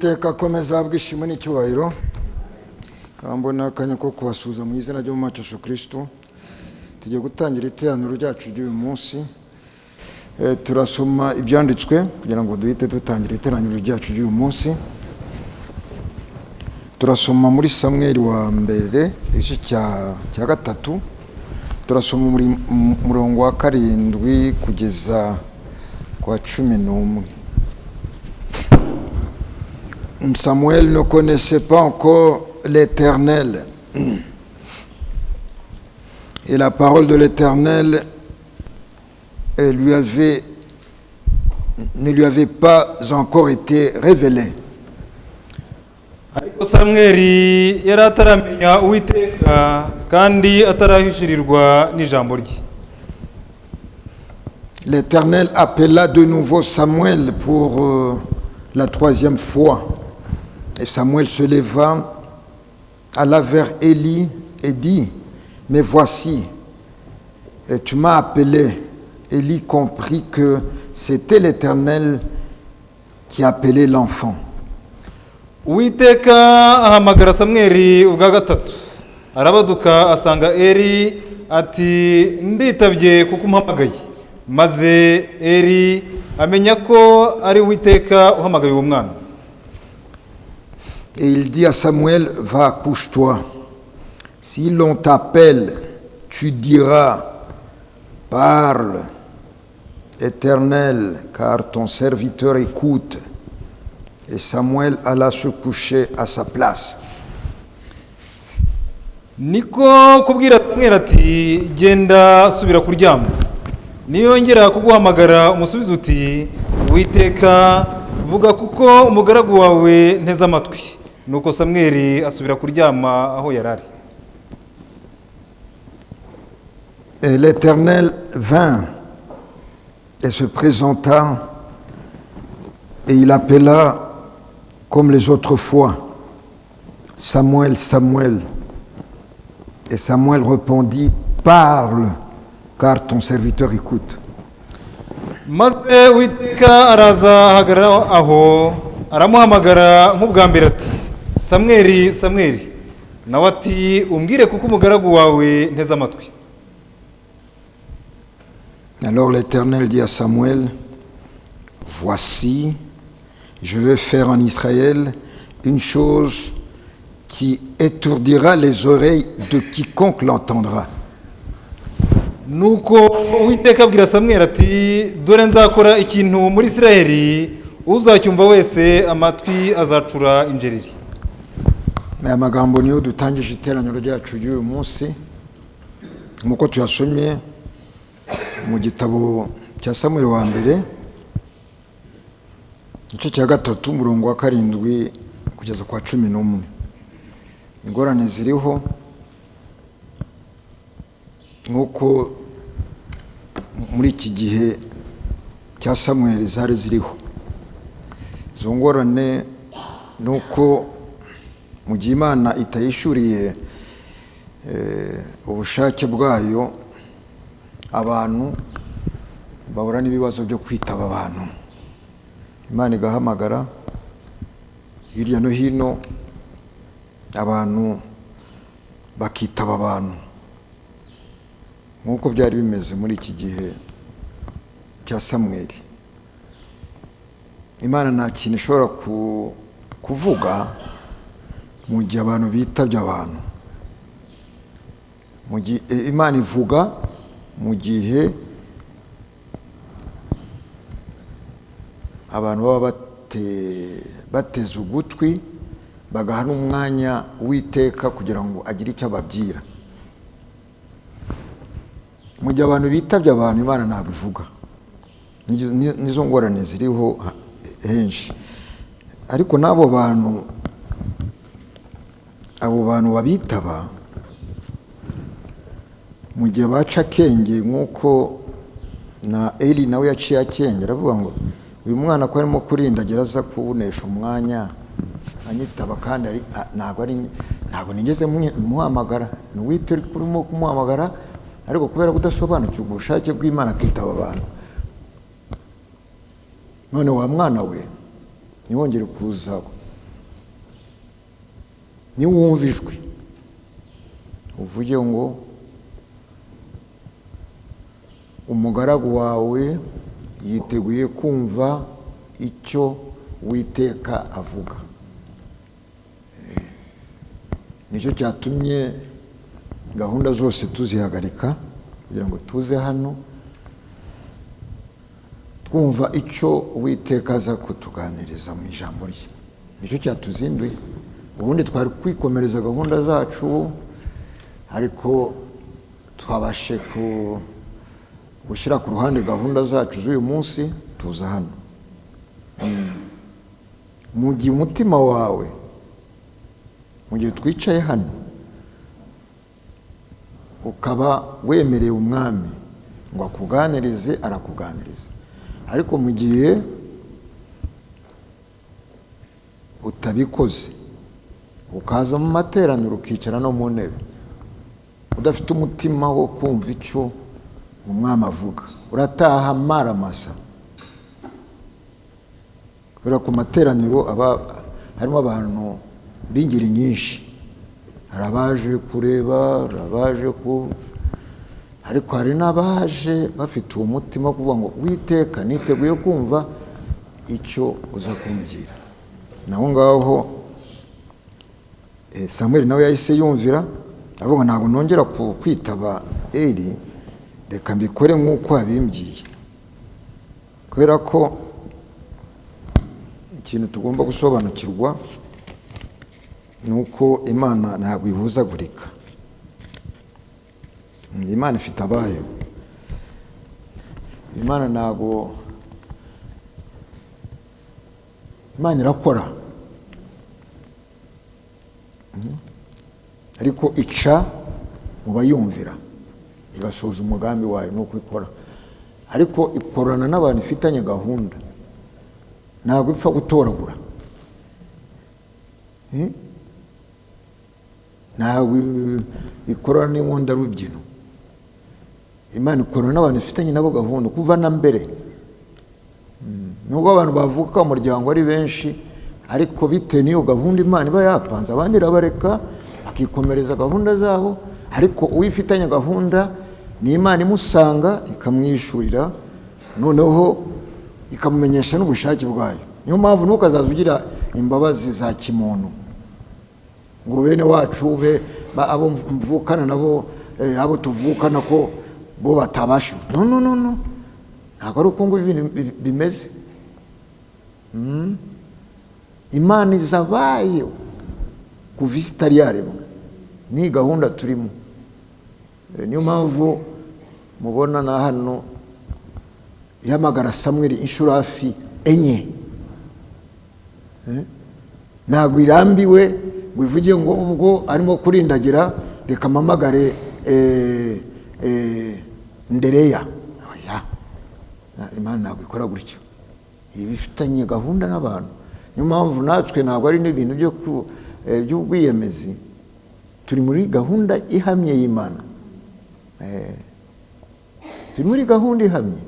Uwiteka akomeza ahabwe ishimwe n'icyubahiro. Mbona akanya ko kubasuhuza mu izina ry'Umwami Yesu Kristo. Tugiye gutangira iteraniro ryacu ry'uyu munsi. Turasoma ibyanditswe kugira ngo duhite dutangira iteraniro ryacu ry'uyu munsi. Turasoma muri Samweli wa mbere igice cya gatatu, turasoma muri murongo wa 7 kugeza ku wa 11. Samuel ne connaissait pas encore l'Éternel. Et la parole de l'Éternel ne lui avait pas encore été révélée. Ariko Samweli yari ataramenya Uwiteka kandi atarahishurirwa n'ijambo rye. L'Éternel appela de nouveau Samuel pour la troisième fois. Et Samuel se leva, alla vers Éli et dit: «Me voici, et tu m'as appelé.» Éli comprit que c'était l'Éternel qui appelait l'enfant. Uwiteka ahamagara Samweli ubwa gatatu, arabaduka asanga Eri ati: "Nditabye kuko umpamagaye." Maze Eri amenya ko ari Uwiteka uhamagaye uwo mwana. Et il dit à Samuel: «Va, couche-toi. Si l'on t'appelle, tu diras: Parle, Éternel, car ton serviteur écoute.» Et Samuel alla se coucher à sa place. Niko kubwira Samweli ati: "Genda, subira kuryama, niyongera kuguhamagara umusubize uti: 'Uwiteka, vuga kuko umugaragu wawe nteze amatwi.'" Nuko Samweli asubira kuryama aho yari ari. Et l'Éternel vint et se présenta et il appela comme les autres fois: «Samuel, Samuel.» Et Samuel répondit: «Parle, car ton serviteur écoute.» Maze Uwiteka araza ahagarara aho, aramuhamagara nk'ubwa mbere ati: "Samweli, Samweli." Nawe ati: "Umbwire kuko umugaragu wawe nteze amatwi." Alors l'Éternel dit à Samuel: «Voici, je veux faire en Israël une chose qui étourdira les oreilles de quiconque l'entendra.» Nuko Uwiteka abwira Samweli ati: "Dore nzakora ikintu muri Isiraheli, uzacyumva wese amatwi azacura injereri." Aya magambo niyo dutangije iteraniro ryacu ry'uyu munsi, nk'uko tuyasomye mu gitabo cya Samuel wa mbere igice cya gatatu, umurongo wa 7 kugeza kwa 11. Ingorane ziriho nk'uko muri iki gihe cya Samuel zari ziriho. Izo ngorane ni uko mu gihe Imana itayishuriye ubushake bwayo, abantu bahura n'ibibazo byo kwitaba abantu. Imana igahamagara hirya no hino, abantu bakitaba abantu, nk'uko byari bimeze muri iki gihe cya Samweli. Imana nta kintu ishobora kuvuga mu gihe abantu bitabye abantu. Mu gihe Imana ivuga, mu gihe abantu baba bateze ugutwi, bagaha n'umwanya Uwiteka kugira ngo agire icyo ababwira. Mu gihe abantu bitabye abantu, Imana ntabwo ivuga. Nizo ngorane ziriho henshi. Ariko n'abo bantu, abo bantu babitaba, mu gihe baca akenge, nk'uko na Eli nawe yaciye akenge, aravuga ngo: "Uyu mwana ko arimo kurindagira aza kuwunesha umwanya anyitaba, kandi ntabwo nigeze muhamagara, ni uwite urimo kumuhamagara." Ariko kubera kudasobanukirwa ubushake bw'Imana akitaba abantu. "None wa mwana we, ntiwongere kuza." Niwumva ijwi uvuge ngo umugaragu wawe yiteguye kumva icyo Uwiteka avuga. Nicyo cyatumye gahunda zose tuzihagarika kugira ngo tuze hano twumva icyo Uwiteka aza kutuganiriza mu ijambo rye. Nicyo cyatuzinduye. Ubundi twari kwikomereza gahunda zacu, ariko twabashe gushyira ku ruhande gahunda zacu z'uyu munsi, tuza hano. Mu gihe umutima wawe, mu gihe twicaye hano, ukaba wemereye umwami ngo akuganirize, arakuganiriza. Ariko mu gihe utabikoze, ukaza mu materaniro ukicara no mu ntebe udafite umutima wo kumva icyo umwami avuga, urataha amaramasa. Kubera ku materaniro aba harimo abantu b'ingeri nyinshi, hari abaje kureba, hari abaje ku, ariko hari n'abaje bafite uwo mutima wo kuvuga ngo Uwiteka niteguye kumva icyo uza kumbwira. Naho ngaho Samuel nawe yahise yumvira, avuga ntabwo nongera kwitaba Eli, reka mbikore nk'uko abimbwiye. Kubera ko ikintu tugomba gusobanukirwa ni uko Imana ntabwo ihuzagurika. Imana ifite abayo. Imana ntabwo, Imana irakora, ariko ica mu bayumvira igasoza umugambi wayo, ni uko ikora. Ariko ikorana n'abantu ifitanye gahunda, ntabwo ipfa gutoragura. Ntabwo ikorana n'inkundarubyino. Imana ikorana n'abantu ifitanye nabo gahunda kuva na mbere. Nubwo abantu bavuka mu muryango ari benshi, ariko bitewe n'iyo gahunda Imana iba yapanze, abandi irabareka bakikomereza gahunda zabo, ariko uwifitanye gahunda ni Imana imusanga ikamwishurira, noneho ikamumenyesha n'ubushake bwayo. Niyo mpamvu ntukazaza ugira imbabazi za kimuntu ngo bene wacu be abo mvukana nabo, abo tuvukana ko bo batabasha. No, no, no, no, ntabwo ari uko ngo ibintu bimeze. Imana izabayo kuva isi itari yaremwa, ni gahunda turimo. Niyo mpamvu mubona na hano ihamagara Samweli inshuro hafi 4. Ntabwo irambiwe ngo ivuge ngo ubwo arimo kurindagira reka mpamagare Ndereya. Oya, Imana ntabwo ikora gutyo, iba ifitanye gahunda n'abantu. Niyo mpamvu natwe ntabwo ari n'ibintu by'ubwiyemezi, turi muri gahunda ihamye y'Imana. Turi muri gahunda ihamye.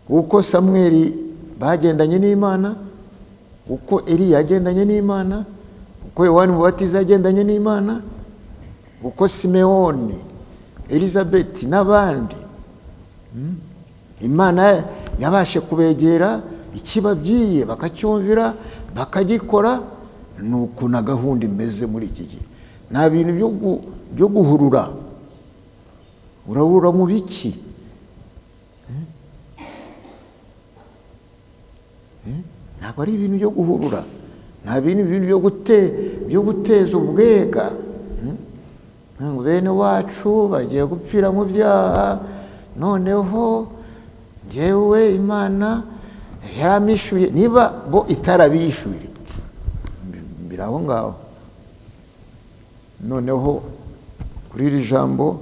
Uko Samweli bagendanye n'Imana, uko Eliya yagendanye n'Imana, uko Yohani Mubatiza yagendanye n'Imana, uko Simeoni, Elizabeti n'abandi, Imana yabashe kubegera, ikibabwiye bakacyumvira bakagikora. Ni uko na gahunda imeze muri iki gihe. Nta bintu byo guhurura. Urahurura mu biki? Ntabwo ari ibintu byo guhurura, nta bintu byo guteza ubwega. Ngo bene wacu bagiye gupfira mu byaha, noneho njyewe Imana yaramishuye. Niba bo itarabishyuye biri aho ngaho. Noneho kuri iri jambo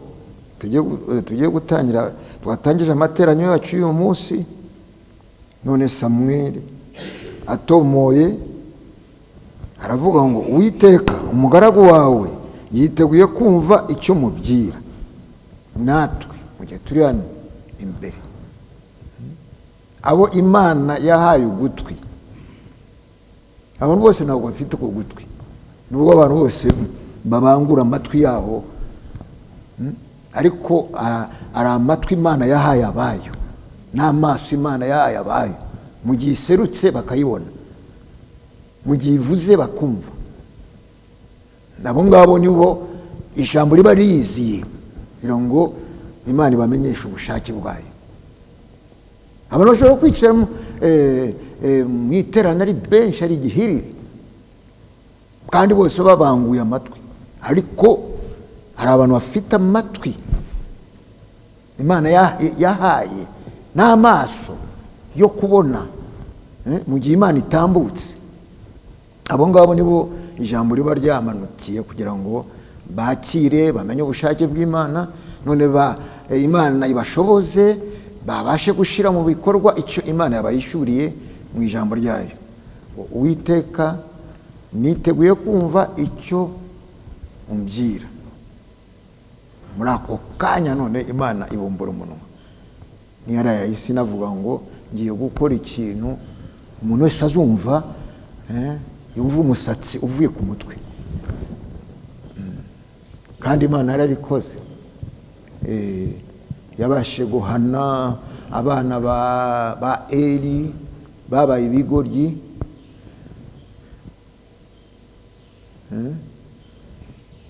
tugiye gutangira, twatangije amateraniro yacu y'uyu munsi. None Samweli atomoye aravuga ngo Uwiteka umugaragu wawe yiteguye kumva icyo mubwira. Natwe mu gihe turi hano imbere, abo Imana yahaye ugutwi, abantu bose ntabwo bafite uko gutwi. Nubwo abantu bose babangura amatwi yabo, ariko ari amatwi Imana yahaye abayo n'amaso Imana yahaye abayo. Mu gihe iserutse bakayibona, mu gihe ivuze bakumva. Abo ngabo nibo ijambo riba riyiziye kugira ngo Imana ibamenyeshe ubushake bwayo. Abantu bashobora kwicara mu iterana ari benshi, ari igihiriri, kandi bose babanguye amatwi, ariko hari abantu bafite amatwi Imana yahaye n'amaso yo kubona mu gihe Imana itambutse. Abo ngabo nibo ijambo riba ryamanukiye kugira ngo bakire, bamenye ubushake bw'Imana, none Imana ibashoboze babashe gushyira mu bikorwa icyo Imana yabayishuriye mu ijambo ryayo. Uwiteka, niteguye kumva icyo umbwira. Muri ako kanya none Imana ibumbura umunwa. Niyo yahise inavuga ngo ngiye gukora ikintu umuntu wese azumva, yumva umusatsi uvuye ku mutwe. Kandi Imana yarabikoze. Yabashe guhana abana ba Eli babaye ibigoryi.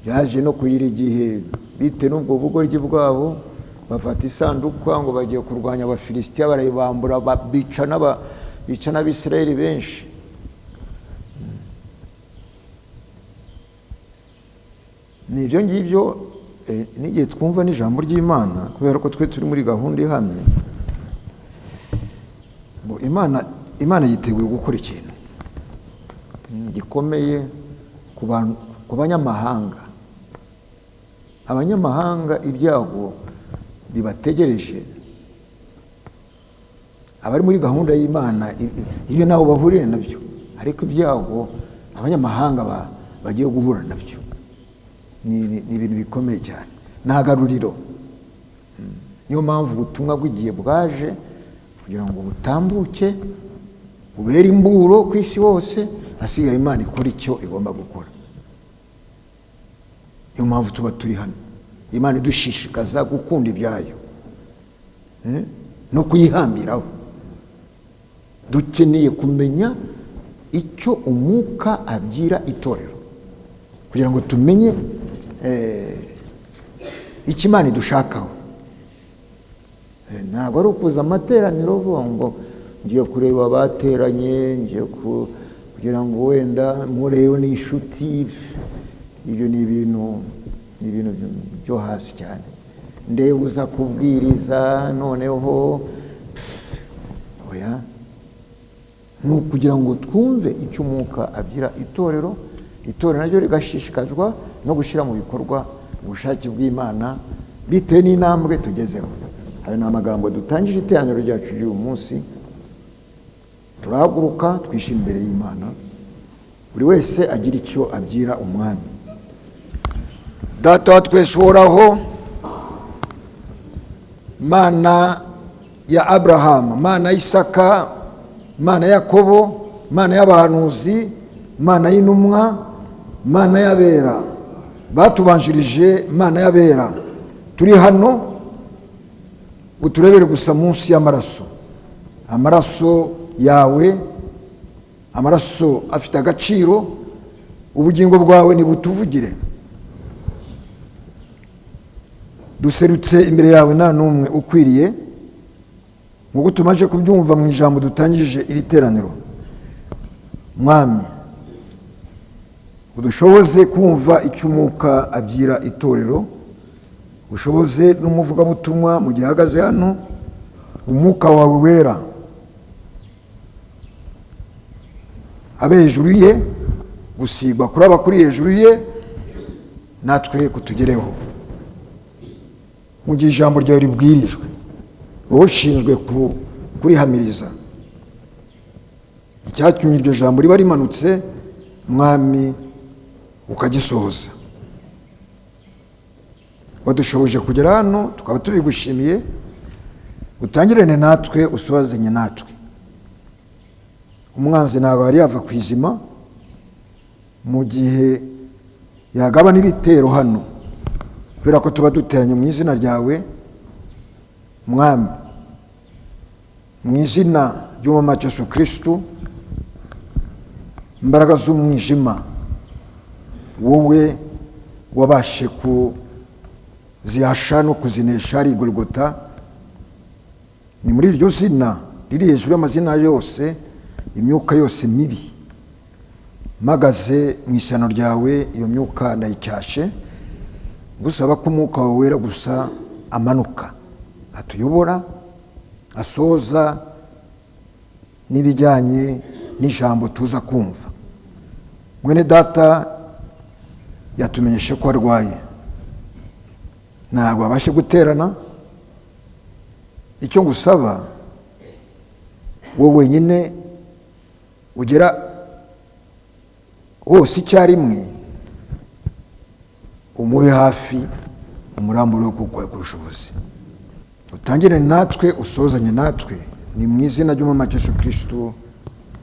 Yaje no kuyira igihe bite n'ubwo bugoryi bwabo, bafata isanduku ngo bagiye kurwanya Abafilisitiya, barayibambura, bica n'Abisirayeli benshi. Ni ibyo ngibyo n'igihe twumva n'ijambo ry'Imana, kubera ko twe turi muri gahunda ihamye. Imana yiteguye gukora ikintu gikomeye ku banyamahanga. Abanyamahanga ibyago bibategereje, abari muri gahunda y'Imana ibyo nabo bahurira nabyo, ariko ibyago abanyamahanga bagiye guhura nabyo ni ibintu bikomeye cyane, ni agaruriro. Niyo mpamvu ubutumwa bw'igihe bwaje kugira ngo butambuke, bubere imburo ku isi hose, hasigaye Imana ikora icyo igomba gukora. Niyo mpamvu tuba turi hano, Imana idushishikaza gukunda ibyayo no kuyihambiraho. Dukeneye kumenya icyo umwuka abwira itorero kugira ngo tumenye icyo Imana idushakaho. Ntabwo ari ukuza amateraniro uvuga ngo ngiye kureba abateranye, ngiye kugira ngo wenda mpureyo n'inshuti. Ibyo ni ibintu byo hasi cyane. Ndeba uza kubwiriza noneho, oya, ni ukugira ngo twumve icyo umwuka abwira itorero, itorero naryo rigashishikazwa no gushyira mu bikorwa ubushake bw'Imana bitewe n'intambwe tugezeho. Ayo ni amagambo dutangije iteraniro ryacu ry'uyu munsi. Turahaguruka twishima imbere y'Imana, buri wese agira icyo abwira umwami. Data wa twese uhoraho, Mana ya Abrahamu, Mana ya Isaka, Mana ya Yakobo, Mana y'abahanuzi, Mana y'intumwa, Mana y'abera batubanjirije, Mana y'abera, turi hano uturebere gusa munsi y'amaraso, amaraso yawe, amaraso afite agaciro. Ubugingo bwawe nibutuvugire. Duserutse imbere yawe nta n'umwe ukwiriye, nk'uko tumaze kubyumva mu ijambo dutangije iri teraniro. Mwami, udushoboze kumva icyo umwuka abwira itorero, ushoboze n'umuvugabutumwa mu gihe ahagaze hano, umwuka wawe wera abe hejuru ye, gusigwa kuri abakuri hejuru ye, natwe kutugereho. Mu gihe ijambo ryawe ribwirijwe, wowe ushinzwe kurihamiriza. Icyatumye iryo jambo riba rimanutse, Mwami, ukagisohoza. Wadushoboje kugera hano, tukaba tubigushimiye. Utangirane natwe, usohozanye natwe. Umwanzi ntabwo yari yava ku izima mu gihe Yagaba n'ibitero hano, kubera ko tuba duteranye mu izina ryawe Mwami, mu izina ry'Umwami Yesu Kristo. Imbaraga z'umwijima wowe wabashe kuzihasha no kuzinesha ari Golgota. Ni muri iryo zina riri hejuru y'amazina yose, imyuka yose mibi mpagaze mu ishyano ryawe, iyo myuka ndayicyashe, gusaba ko umwuka wawe wera gusa amanuka atuyobora, asoza n'ibijyanye n'ijambo tuza kumva. Mwene data yatumenyeshe ko arwaye, ntabwo abashe guterana. Icyo ngusaba, wowe wenyine ugera hose icyarimwe, umube hafi, umurambure wo kuko ubushobozi, utangire natwe, usozanye natwe. Ni mu izina ry'Umwami Yesu Kristo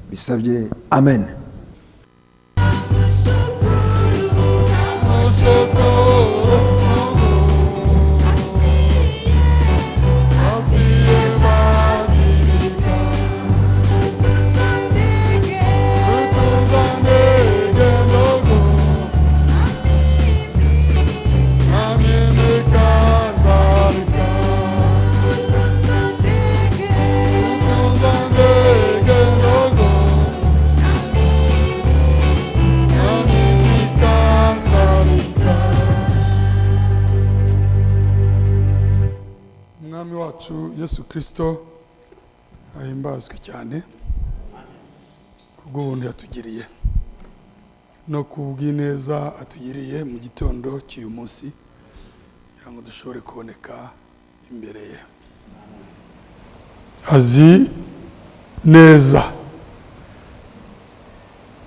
bisabye, amen. Umwami wacu Yesu Kirisito ahimbazwe cyane kubw'ubuntu yatugiriye no kubw'ineza atugiriye mu gitondo cy'uyu munsi, kugira ngo dushobore kuboneka imbere ye. Azi neza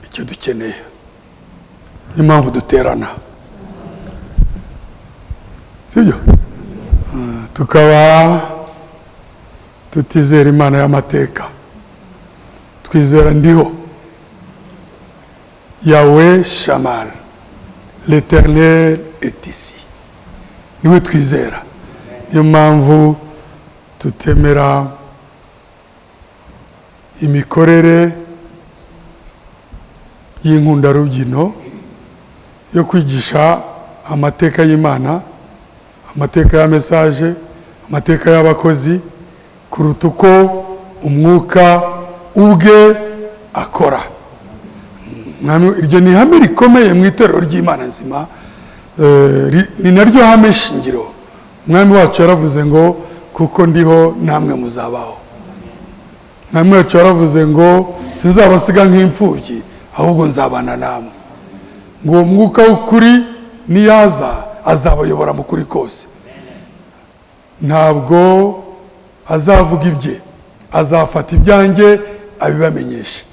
icyo dukeneye, niyo mpamvu duterana, sibyo? Tukaba tutizera Imana y'amateka, twizera ndiho, Yahweh Shammah, l'Éternel est ici, niwe twizera. Niyo mpamvu tutemera imikorere y'inkundarubyino yo kwigisha amateka y'Imana, amateka ya message, amateka y'abakozi, kuruta uko umwuka ubwe akora. Iryo ni ihame rikomeye mu itorero ry'Imana nzima, ni naryo hame shingiro. Umwami wacu yaravuze ngo kuko ndiho namwe muzabaho. Umwami wacu yaravuze ngo sinzabasiga nk'imfubyi, ahubwo nzabana namwe. Ngo uwo mwuka w'ukuri niyaza azabayobora mu kuri kose. Ntabwo azavuga ibye, azafata ibyanjye abibamenyeshe.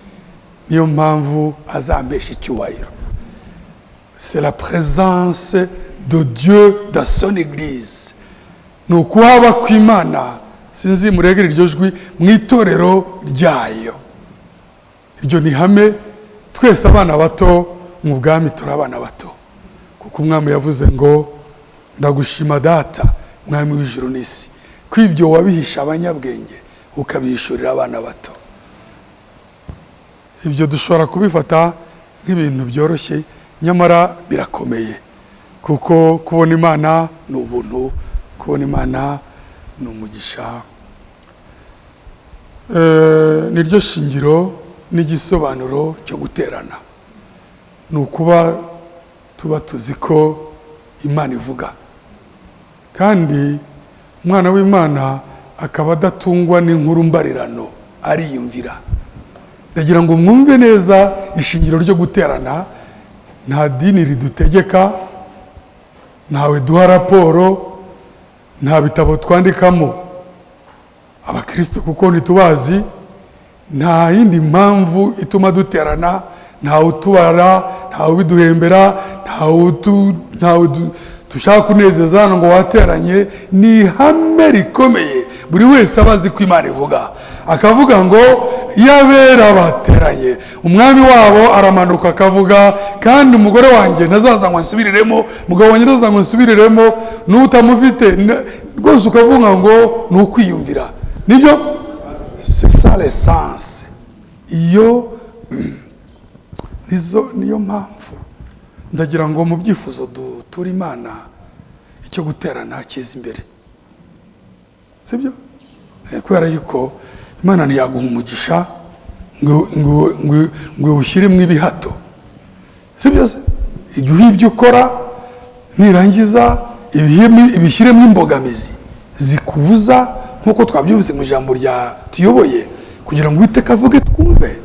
Niyo mpamvu azampesha icyubahiro. C'est la présence de Dieu dans son église. Ni ukuhaba kw'Imana, sinzi muregere iryo jwi, mu itorero ryayo. Iryo ni ihame. Twese abana bato mu bwami turi abana bato, kuko umwami yavuze ngo ndagushima data mwami w'ijuru n'isi, ko ibyo wabihisha abanyabwenge ukabihishurira abana bato. Ibyo dushobora kubifata nk'ibintu byoroshye, nyamara birakomeye, kuko kubona Imana ni ubuntu, kubona Imana ni umugisha. Niryo shingiro n'igisobanuro cyo guterana, ni ukuba tuba tuzi ko Imana ivuga, kandi umwana w'Imana akaba adatungwa n'inkuru mbarirano, ariyumvira. Ndagira ngo mwumve neza ishingiro ryo guterana. Nta dini ridutegeka, ntawe duha raporo, nta bitabo twandikamo abakristo kuko ntitubazi, nta yindi mpamvu ituma duterana, ntawe utubara, ntawe ubiduhembera, ntawe dushaka kunezeza hano ngo wateranye. Ni ihame rikomeye, buri wese aba azi ko Imana ivuga, akavuga ngo Iyo abera bateranye, umwami wabo aramanuka akavuga, kandi umugore wanjye ntazaza ngo ansubiriremo, umugabo wanjye ntazaza ngo ansubiriremo, n'utamufite rwose ukavuga ngo ni ukwiyumvira. Nibyo, c'est ça l'essence. Iyo nizo niyo mpamvu ndagira ngo mu byifuzo dutura Imana, icyo guterana kiza imbere, sibyo? Kubera yuko Imana ntiyaguha umugisha ngo iwushyiremo ibihato, sibyo se? Iguhe ibyo ukora, nirangiza ibishyiremo imbogamizi zikubuza, nk'uko twabyumvise mu ijambo rya tuyoboye, kugira ngo Uwiteka avuge twumve.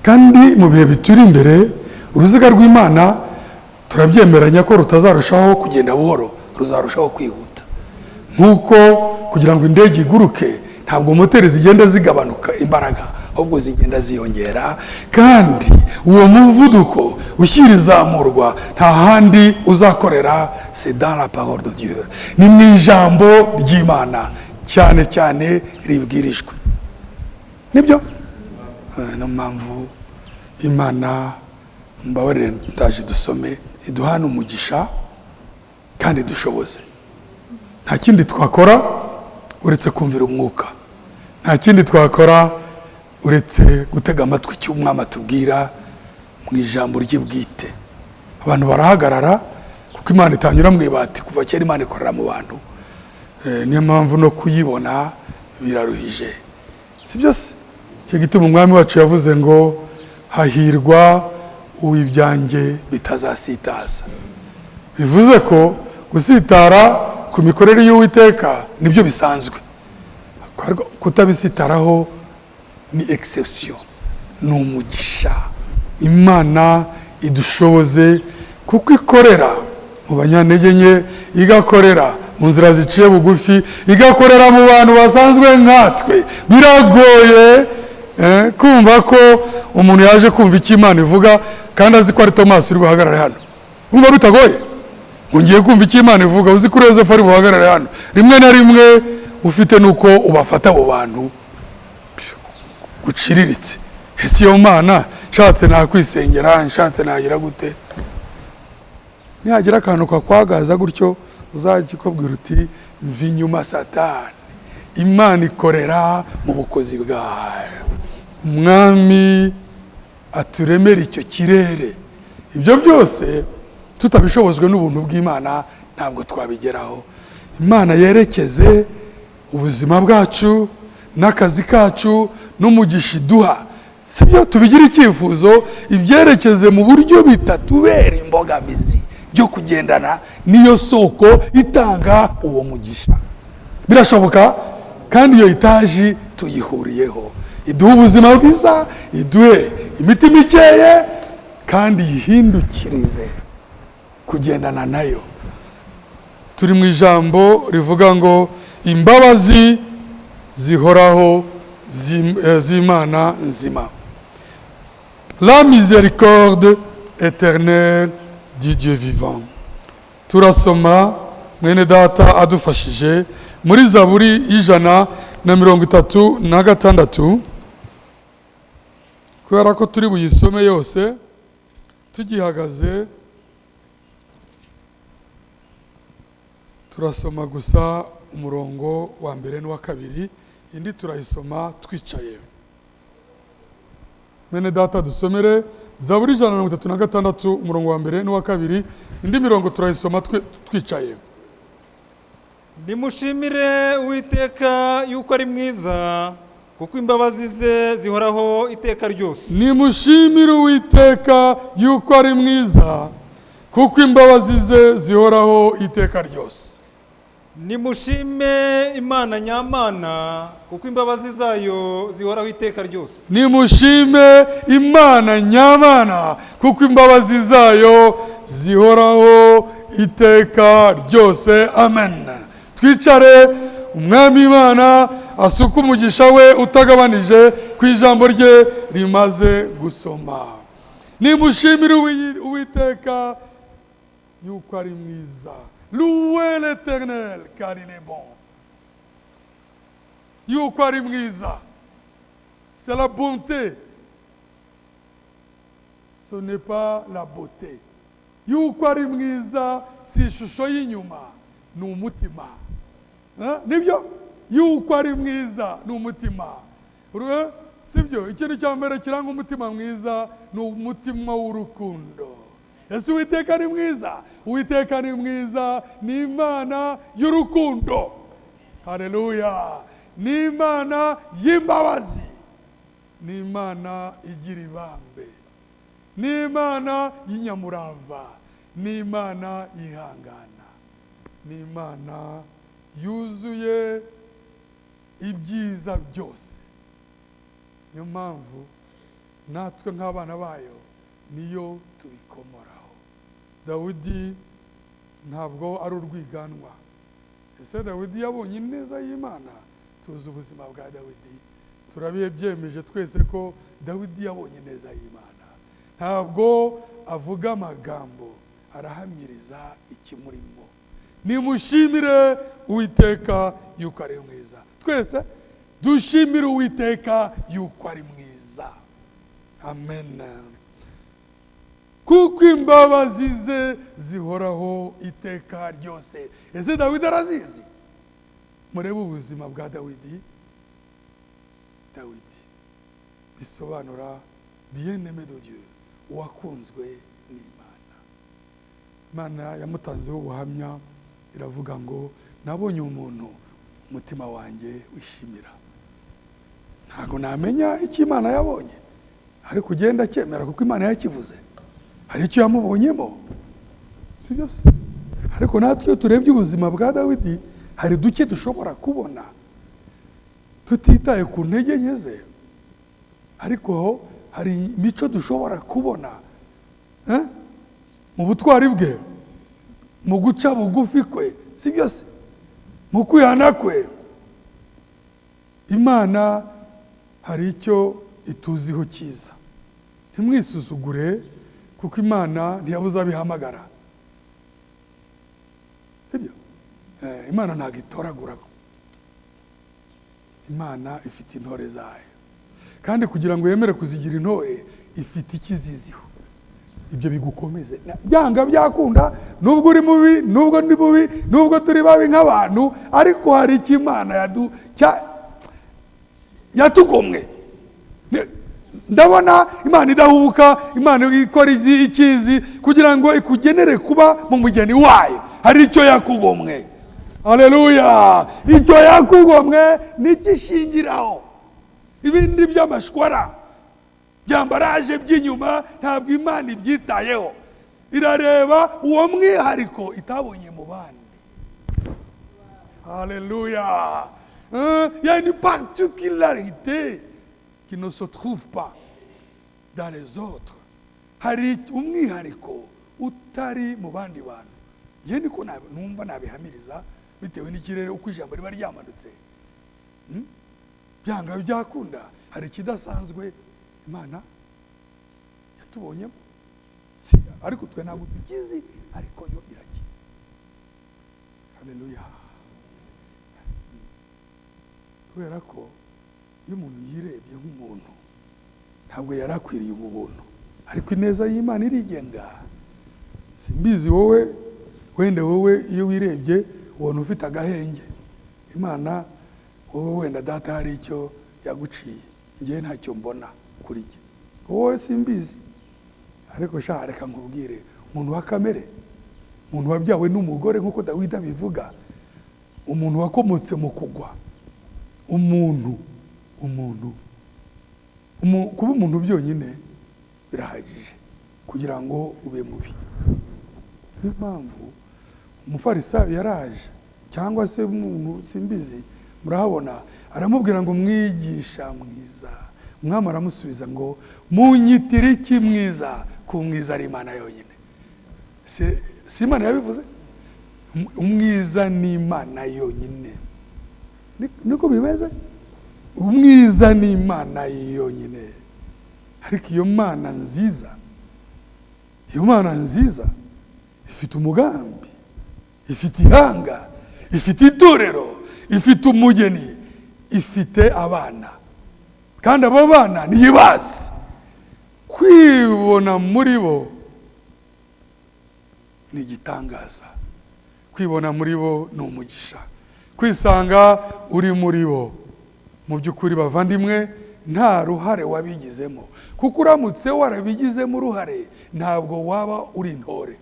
Kandi mu bihe bituri imbere, uruziga rw'Imana turabyemeranya ko rutazarushaho kugenda buhoro, ruzarushaho kwihuta. Nk'uko kugira ngo indege iguruke, ntabwo moteri zigenda zigabanuka imbaraga, ahubwo zigenda ziyongera. Kandi uwo muvuduko ushyira izamurwa, nta handi uzakorera, c'est dans la parole de Dieu, ni mu ijambo ry'Imana, cyane cyane ribwirijwe. Nibyo. Niyo mpamvu Imana, mbabarire, ndaje dusome, iduhane umugisha kandi dushoboze. Nta kindi twakora uretse kumvira Umwuka, nta kindi twakora uretse gutega amatwi icyo Umwami atubwira mu ijambo rye bwite. Abantu barahagarara kuko Imana itanyura mu ibati. Kuva kera Imana ikorera mu bantu. Niyo mpamvu no kuyibona biraruhije, si byose? Icyo gituma Umwami wacu yavuze ngo hahirwa uw'ibyanjye bitazasitaza. Bivuze ko gusitara ku mikorere y'Uwiteka nibyo bisanzwe. Ariko kutabisitaraho ni exception, ni umugisha. Imana idushoboze, kuko ikorera mu banyantege nke, igakorera mu nzira ziciye bugufi, igakorera mu bantu basanzwe nkatwe. Biragoye kumva ko umuntu yaje kumva icyo Imana ivuga kandi azi ko ari Tomasi uri buhagarare hano. Urumva bitagoye ngo ngiye kumva icyo Imana ivuga, uzi ko Yozefu ari buhagarare hano? Rimwe na rimwe ufite nuko ubafata abo bantu guciriritse. Ese iyo Mana, nshatse nakwisengera, nshatse nagira gute? Nihagira akantu kakwagaza gutyo, uzajya ukabwira uti: "Mva inyuma, Satani." Imana ikorera mu bukozi bwayo. Umwami aturemere icyo kirere. Ibyo byose tutabishobojwe n'ubuntu bw'Imana ntabwo twabigeraho. Imana yerekeze ubuzima bwacu n'akazi kacu n'umugisha iduha, sibyo? Tubigire icyifuzo, ibyerekeze mu buryo bitatubera imbogamizi byo kugendana n'iyo soko itanga uwo mugisha. Birashoboka, kandi iyo itaji tuyihuriyeho. Iduhe ubuzima bwiza, iduhe imitima ikeye, kandi yihindukirize kugendana nayo. Turi mu ijambo rivuga ngo imbabazi zihoraho z'Imana nzima, la miséricorde éternelle du Dieu vivant. Turasoma, mwene data adufashije, muri Zaburi y'136. Kubera ko turi buyisome yose tugihagaze, turasoma gusa umurongo wa mbere n'uwa kabiri, indi turayisoma twicaye. Mwene data dusomere Zaburi 136, umurongo wa mbere n'uwa kabiri, indi mirongo turayisoma twicaye. Nimushimire Uwiteka yuko ari mwiza, kuko imbabazi ze zihoraho iteka ryose. Nimushimire Uwiteka yuko ari mwiza, kuko imbabazi ze zihoraho iteka ryose. Nimushime Imana nyamana, kuko imbabazi zayo zihoraho iteka ryose. Nimushime Imana nyamana, kuko imbabazi zayo zihoraho iteka ryose. Amen. Twicare, Umwami Imana asuka umugisha we utagabanije ku ijambo rye rimaze gusoma. Nimushimire Uwiteka yuko ari mwiza. Louez l'Éternel, car il est bon. Yuko ari mwiza. C'est la bonté, ce n'est pas la beauté. Yuko ari mwiza si ishusho y'inyuma, ni umutima. Eh? Nibyo, yuko ari mwiza ni umutima. Sibyo? Ikintu cya mbere kiranga umutima mwiza ni umutima w'urukundo. Ese Uwiteka ni mwiza? Uwiteka ni mwiza, ni Imana y'urukundo. Haleluya! Ni Imana y'imbabazi, ni Imana igira ibambe, ni Imana y'inyamurava, ni Imana yihangana, ni Imana yuzuye ibyiza byose. Niyo mpamvu natwe nk'abana bayo niyo tubikomoraho. Dawidi ntabwo ari urwiganwa. Ese Dawidi yabonye ineza y'Imana? Tuzi ubuzima bwa Dawidi, turabyemeje twese ko Dawidi yabonye ineza y'Imana. Ntabwo avuga amagambo, arahamiriza ikimurimo. Nimushimire Uwiteka yuko ari mwiza. Twese dushimire Uwiteka yuko ari mwiza. Amen. Kuko imbabazi ze zihoraho iteka ryose. Ese Dawidi arazizi? Murebe ubuzima bwa Dawidi. Dawidi bisobanura bien-aimé de Dieu, uwakunzwe n'Imana. Imana yamutanzeho ubuhamya, iravuga ngo: "Nabonye umuntu umutima wanjye wishimira." Ntabwo namenya icyo Imana yabonye, ariko ugenda acyemera kuko Imana yakivuze. Hari icyo yamubonyemo, si byose? Ariko natwe iyo turebye ubuzima bwa Dawidi, hari duke dushobora kubona, tutitaye ku ntege nke ze, ariko hari imico dushobora kubona, eh? Mu butwari bwe, mu guca bugufi kwe, si byose, mu kwihana kwe. Imana hari icyo ituziho cyiza. Ntimwisuzugure, kuko Imana ntiyabuze abihamagara, sibyo? Imana ntabwo itoragura. Imana ifite intore zayo, kandi kugira ngo yemere kuzigira intore, ifite ikiziziho. Ibyo bigukomeze. Byanga byakunda, nubwo uri mubi, nubwo ndi mubi, nubwo turi babi nk'abantu, ariko hari icyo Imana yatugomwe. Ndabona Imana idahubuka. Imana ikora ikizi kugira ngo ikugenere kuba mu mugeni wayo. Hari icyo yakugomwe. Haleluya! Icyo yakugomwe nicyo ishingiraho. Ibindi by'amashwara, byambaraje by'inyuma, ntabwo Imana ibyitayeho. Irareba uwo mwihariko itabonye mu bandi. Haleluya! Il y a une particularité qui ne se trouve pas dans les autres. Hari umwihariko utari mu bandi bantu. Njye niko numva nabihamiriza, bitewe n'ikirere, uko ijambo riba ryamanutse. Byanga byakunda, hari ikidasanzwe Imana yatubonyemo. Si, ariko twe ntabwo tukizi, ariko yo irakizi. Haleluya! Kubera ko iyo umuntu yirebye nk'umuntu, ntabwo yari akwiriye ubu buntu, ariko ineza y'Imana irigenga. Simbizi wowe, wenda wowe iyo wirebye ubona ufite agahenge. Imana wowe, wenda data hari icyo yaguciye, njyewe ntacyo mbona kuri jye. Wowe simbizi, ariko sha, reka nkubwire, umuntu wa kamere, umuntu wabyawe n'umugore nk'uko Dawidi abivuga, umuntu wakomotse mu kugwa, umuntu kuba umuntu byonyine birahagije kugira ngo ube mubi. Niyo mpamvu umufarisayo yaraje, cyangwa se umuntu simbizi, murahabona, aramubwira ngo: "Mwigisha mwiza." Umwami aramusubiza ngo: "Munyitire iki mwiza, ku mwiza ari Imana yonyine?" Si Imana yabivuze? Umwiza ni Imana yonyine. Niko bimeze, umwiza ni Imana yonyine. Ariko iyo Mana nziza, iyo Mana nziza ifite umugambi, ifite ihanga, ifite itorero, ifite umugeni, ifite abana. Kandi abo bana ntibazi kwibona muri bo ni igitangaza, kwibona muri bo ni umugisha, kwisanga uri muri bo. Mu by'ukuri bavandimwe, nta ruhare wabigizemo, kuko uramutse warabigizemo uruhare ntabwo waba uri intore,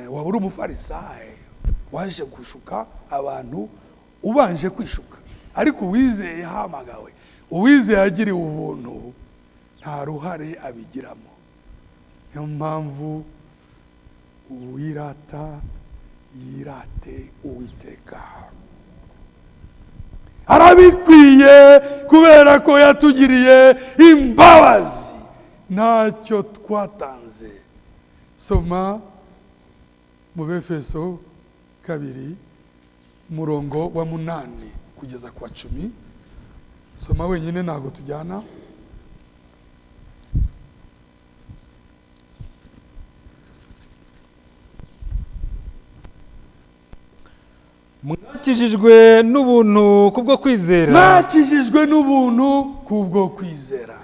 waba uri umufarisayo waje gushuka abantu ubanje kwishuka. Ariko uwizeye yahamagawe, uwizeye yagiriwe ubuntu, nta ruhare abigiramo. Niyo mpamvu uwirata yirate Uwiteka, arabikwiye kubera ko yatugiriye imbabazi, ntacyo twatanze. Soma mu Befeso 2 murongo wa 8 kugeza kwa 10. Soma wenyine ntabwo tujyana. Mwakijijwe n'ubuntu kubwo kwizera. Mwakijijwe n'ubuntu kubwo kwizera.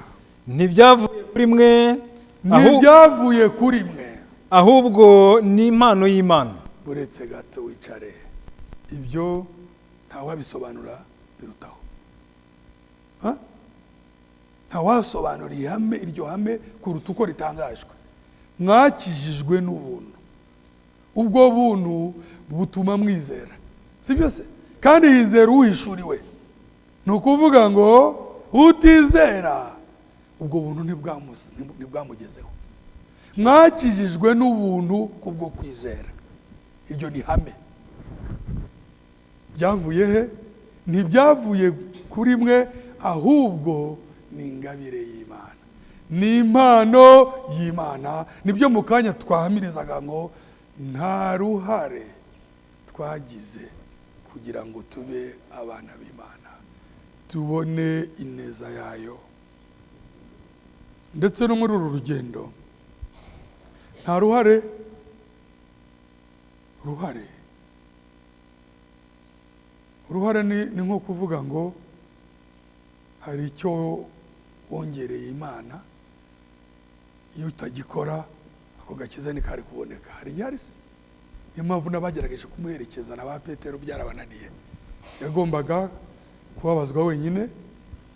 Ntibyavuye kuri mwe, ntibyavuye kuri mwe, ahubwo ni impano y'Imana. Buretse gato wicare, ibyo ntawabisobanura birutaho. Ntawasobanura ihame, iryo hame kuruta uko ritangajwe. Mwakijijwe n'ubuntu, ubwo buntu butuma mwizera, sibyo se? Kandi hizera uhishuriwe. Ni ukuvuga ngo utizera ubwo buntu ntibwamugezeho. Mwakijijwe n'ubuntu kubwo kwizera, iryo ni hame. Byavuye he? Ntibyavuye kuri mwe, ahubwo ni ingabire y'Imana, ni impano y'Imana. Nibyo mu kanya twahamirizaga ngo nta ruhare twagize kugira ngo tube abana b'Imana, tubone ineza yayo. Ndetse no muri uru rugendo nta ruhare uruhare ni nko kuvuga ngo hari icyo wongereye Imana, iyo utagikora ako gakiza ntikari kuboneka. Hari igihari se? Niyo mpamvu n'abagerageje kumuherekeza na ba Petero byarabananiye. Yagombaga kubabazwa wenyine,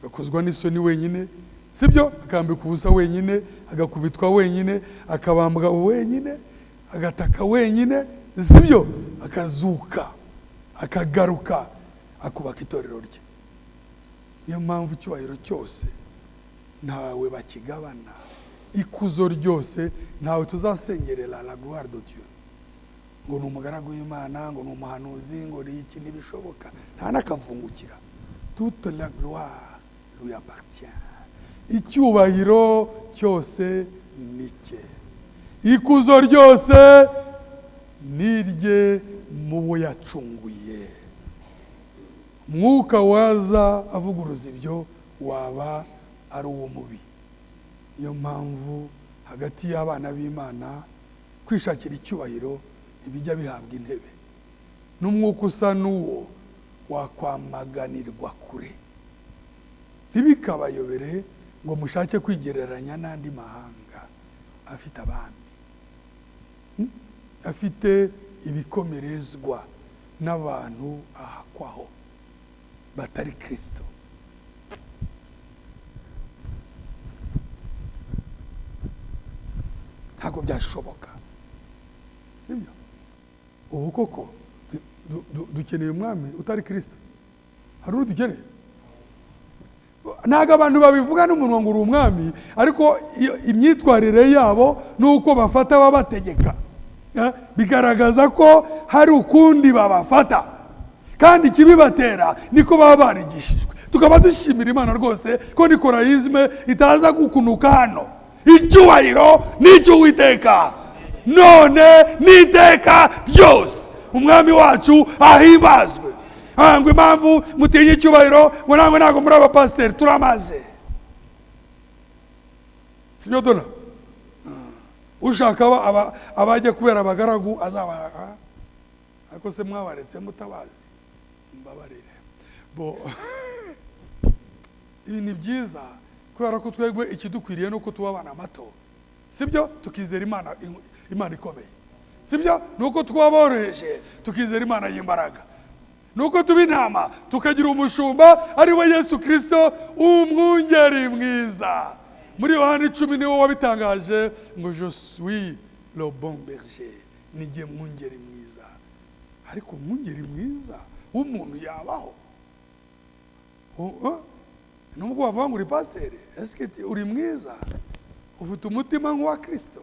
agakozwa n'isoni wenyine, sibyo? Akambikwa ubusa wenyine, agakubitwa wenyine, akabambwa wenyine, agataka wenyine, sibyo? Akazuka, akagaruka, akubaka itorero rye. Niyo mpamvu icyubahiro cyose ntawe bakigabana, ikuzo ryose ntawe tuzasengerera la gloire de Dieu, ngo ni umugaragu w'Imana, ngo ni umuhanuzi, ngo ni iki, ntibishoboka, nta n'akavungukira. Toute la gloire lui appartient. Icyubahiro cyose ni cye, ikuzo ryose ni irye mu bo yacunguye. Mwuka waza avuguruza ibyo waba ari uwo mubi. Niyo mpamvu hagati y'abana b'Imana kwishakira icyubahiro ntibijya bihabwa intebe, n'umwuka usa n'uwo wakwamaganirwa kure. Ntibikabayobere ngo mushake kwigereranya n'andi mahanga afite abami, afite ibikomerezwa n'abantu ahakwaho batari Kristo. Ntabwo byashoboka, sibyo? Ubu koko dukeneye umwami utari Kristo? Hari undi dukeneye? Ntabwo abantu babivuga n'umunwa ngo uri umwami, ariko imyitwarire yabo n'uko bafata babategeka bigaragaza ko hari ukundi babafata, kandi ikibibatera niko baba barigishijwe. Tukaba dushimira Imana rwose ko nikorayizme itaza gukunuka hano. Icyubahiro n'icy'Uwiteka none n'iteka ryose, umwami wacu ahimbazwe. Ngo impamvu mutinya icyubahiro, ngo namwe ntabwo muri abapasiteri, turamaze. Sibyo dona? Ushaka abajya kubera abagaragu azaba, ariko se mwabaretse mutabazi, mbabarire. Bo Ibi ni byiza kubera ko twebwe ikidukwiriye ni uko tuba abana bato, sibyo? Tukizera Imana, Imana ikomeye, sibyo? Ni uko tuba boroheje, tukizera Imana y'imbaraga. Ni uko tuba intama, tukagira umushumba ari we Yesu Kirisito, umwungeri mwiza. Muri Yohani 10 niwe wabitangaje ngo: "Je suis le bon berger", nijye mwungeri mwiza. Ariko umwungeri mwiza w'umuntu yabaho? Nubwo wavuga ngo uri pasiteri, ese uri mwiza? Ufite umutima nk'uwa Kirisito?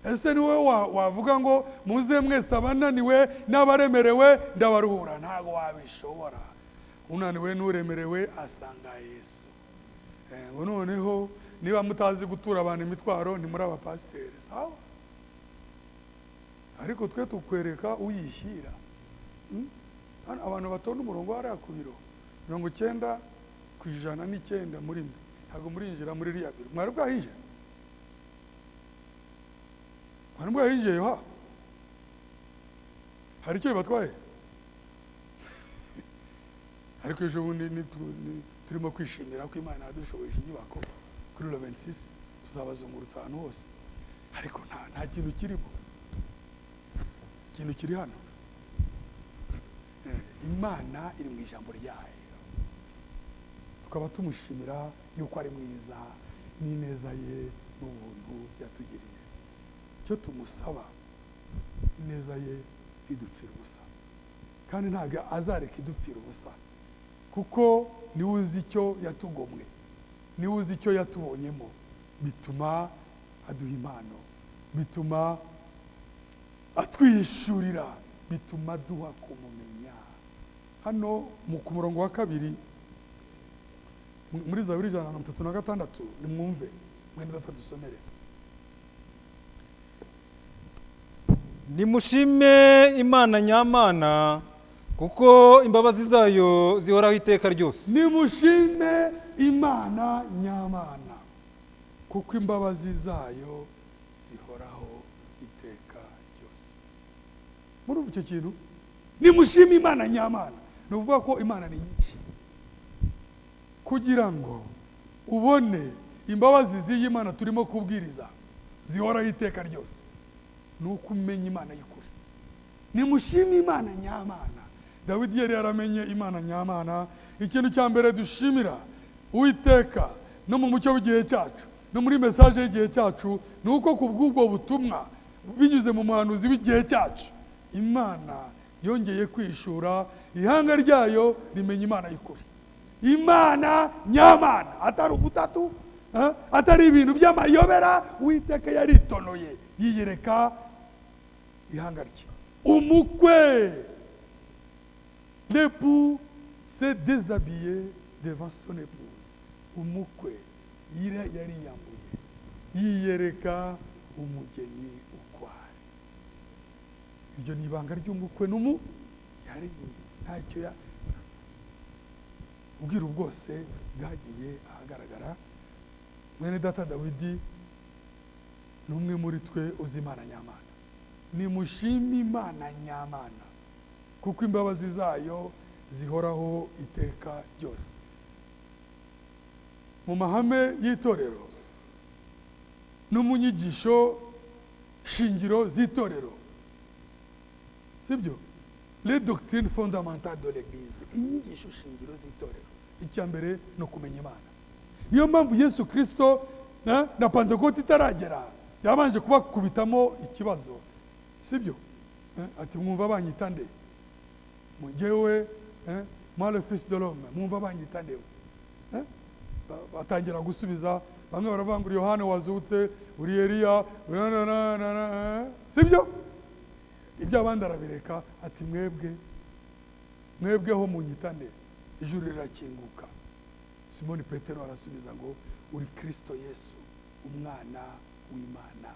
Ese ni wowe wavuga ngo: "Muze mwese abananiwe n'abaremerewe, ndabaruhura"? Ntabwo wabishobora. Unaniwe n'uremerewe asanga Yesu. Ngo noneho niba mutazi gutura abantu imitwaro, ni muri abapasiteri, sawa, ariko twe tukwereka uyishyira. Hano abantu batonda umurongo hariya ku biro, 99% muri mwe ntabwo murinjira muri iriya biro. Mwari bwahinjira? Mwari bwahinjiye? Yoha, hari icyo bibatwaye? Ariko ejo bundi turimo kwishimira ko Imana yadushoboje inyubako kuri le 26, tuzabazungurutsa ahantu hose, ariko nta kintu kirimo. Ikintu kiri hano, Imana iri mu ijambo ryayo, tukaba tumushimira yuko ari mwiza n'ineza ye n'ubuntu yatugiriye. Icyo tumusaba, ineza ye ntidupfire ubusa, kandi ntabwo azareka idupfira ubusa, kuko niwe uzi icyo yatugomwe, niwe uzi icyo yatubonyemo, bituma aduha impano, bituma atwishurira, bituma duha kumumenya. Hano ku murongo wa 2 muri Zaburi 136, nimwumve mwene data dusomere. Nimushime Imana nyamana, kuko imbabazi zayo zihoraho iteka ryose. Nimushime Imana nyamana, kuko imbabazi zayo zihoraho iteka ryose. Murumva icyo kintu? Nimushime Imana nyamana, ni ukuvuga ko Imana ni nyinshi. Kugira ngo ubone imbabazi z'iyi Mana turimo kubwiriza zihoraho iteka ryose, ni uko umenya Imana y'ukuri. Nimushime Imana nyamana. Dawidi yari yaramenye Imana nyamana. Ikintu cya mbere dushimira Uwiteka no mu mucyo w'igihe cyacu no muri message y'igihe cyacu, ni uko ku bw'ubwo butumwa binyuze mu muhanuzi w'igihe cyacu, Imana yongeye kwishura ihanga ryayo, rimenya Imana y'ukuri, Imana nyamana, atari ubutatu, atari ibintu by'amayobera. Uwiteka yaritonoye, yiyereka ihanga rye. Umukwe, l'époux s'est déshabillé devant son épouse. Umukwe yariyambuye, yiyereka umugeni uko ari. Iryo ni ibanga ry'umukwe n'umu yari ntacyo ya ubwiru bwose bwagiye ahagaragara. Mwene data Dawidi ni umwe muri twe uzi Imana nyamana. Nimushime Imana nyamana, kuko imbabazi zayo zihoraho iteka ryose. Mu mahame y'itorero no mu nyigisho shingiro z'itorero, sibyo? Les doctrines fondamentales de l'Église, inyigisho shingiro z'itorero, icya mbere ni ukumenya Imana. Niyo mpamvu Yesu Kirisito na Pantekoti itaragera yabanje kubakubitamo ikibazo, sibyo? Ati: "Mwumva banyita nde njyewe? Moi le Fils de l'homme, mwumva banyita nde?" Batangira gusubiza. Bamwe baravuga ngo uri Yohani wazutse, uri Eliya, uri na na na na, sibyo? Ibyo abandi arabireka, ati: "Mwebwe, mwebweho munyita nde?" Ijuru rirakinguka. Simoni Petero arasubiza ngo: "Uri Kirisito Yesu, umwana w'Imana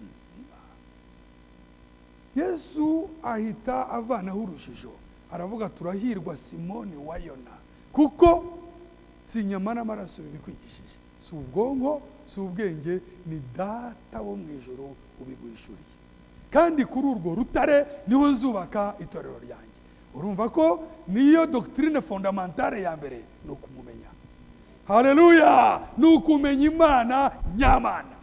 nzima." Yesu ahita avanaho urujijo, aravuga: "Turahirwa Simoni wa Yona, kuko si inyama n'amaraso bibikwigishije, si ubwonko, si ubwenge, ni Data wo mu ijuru ubiguhishuriye. Kandi kuri urwo rutare niho nzubaka itorero ryanjye." Urumva ko niyo doctrine fondamentale ya mbere ni ukumumenya. Haleluya! Ni ukumenya Imana nyamana.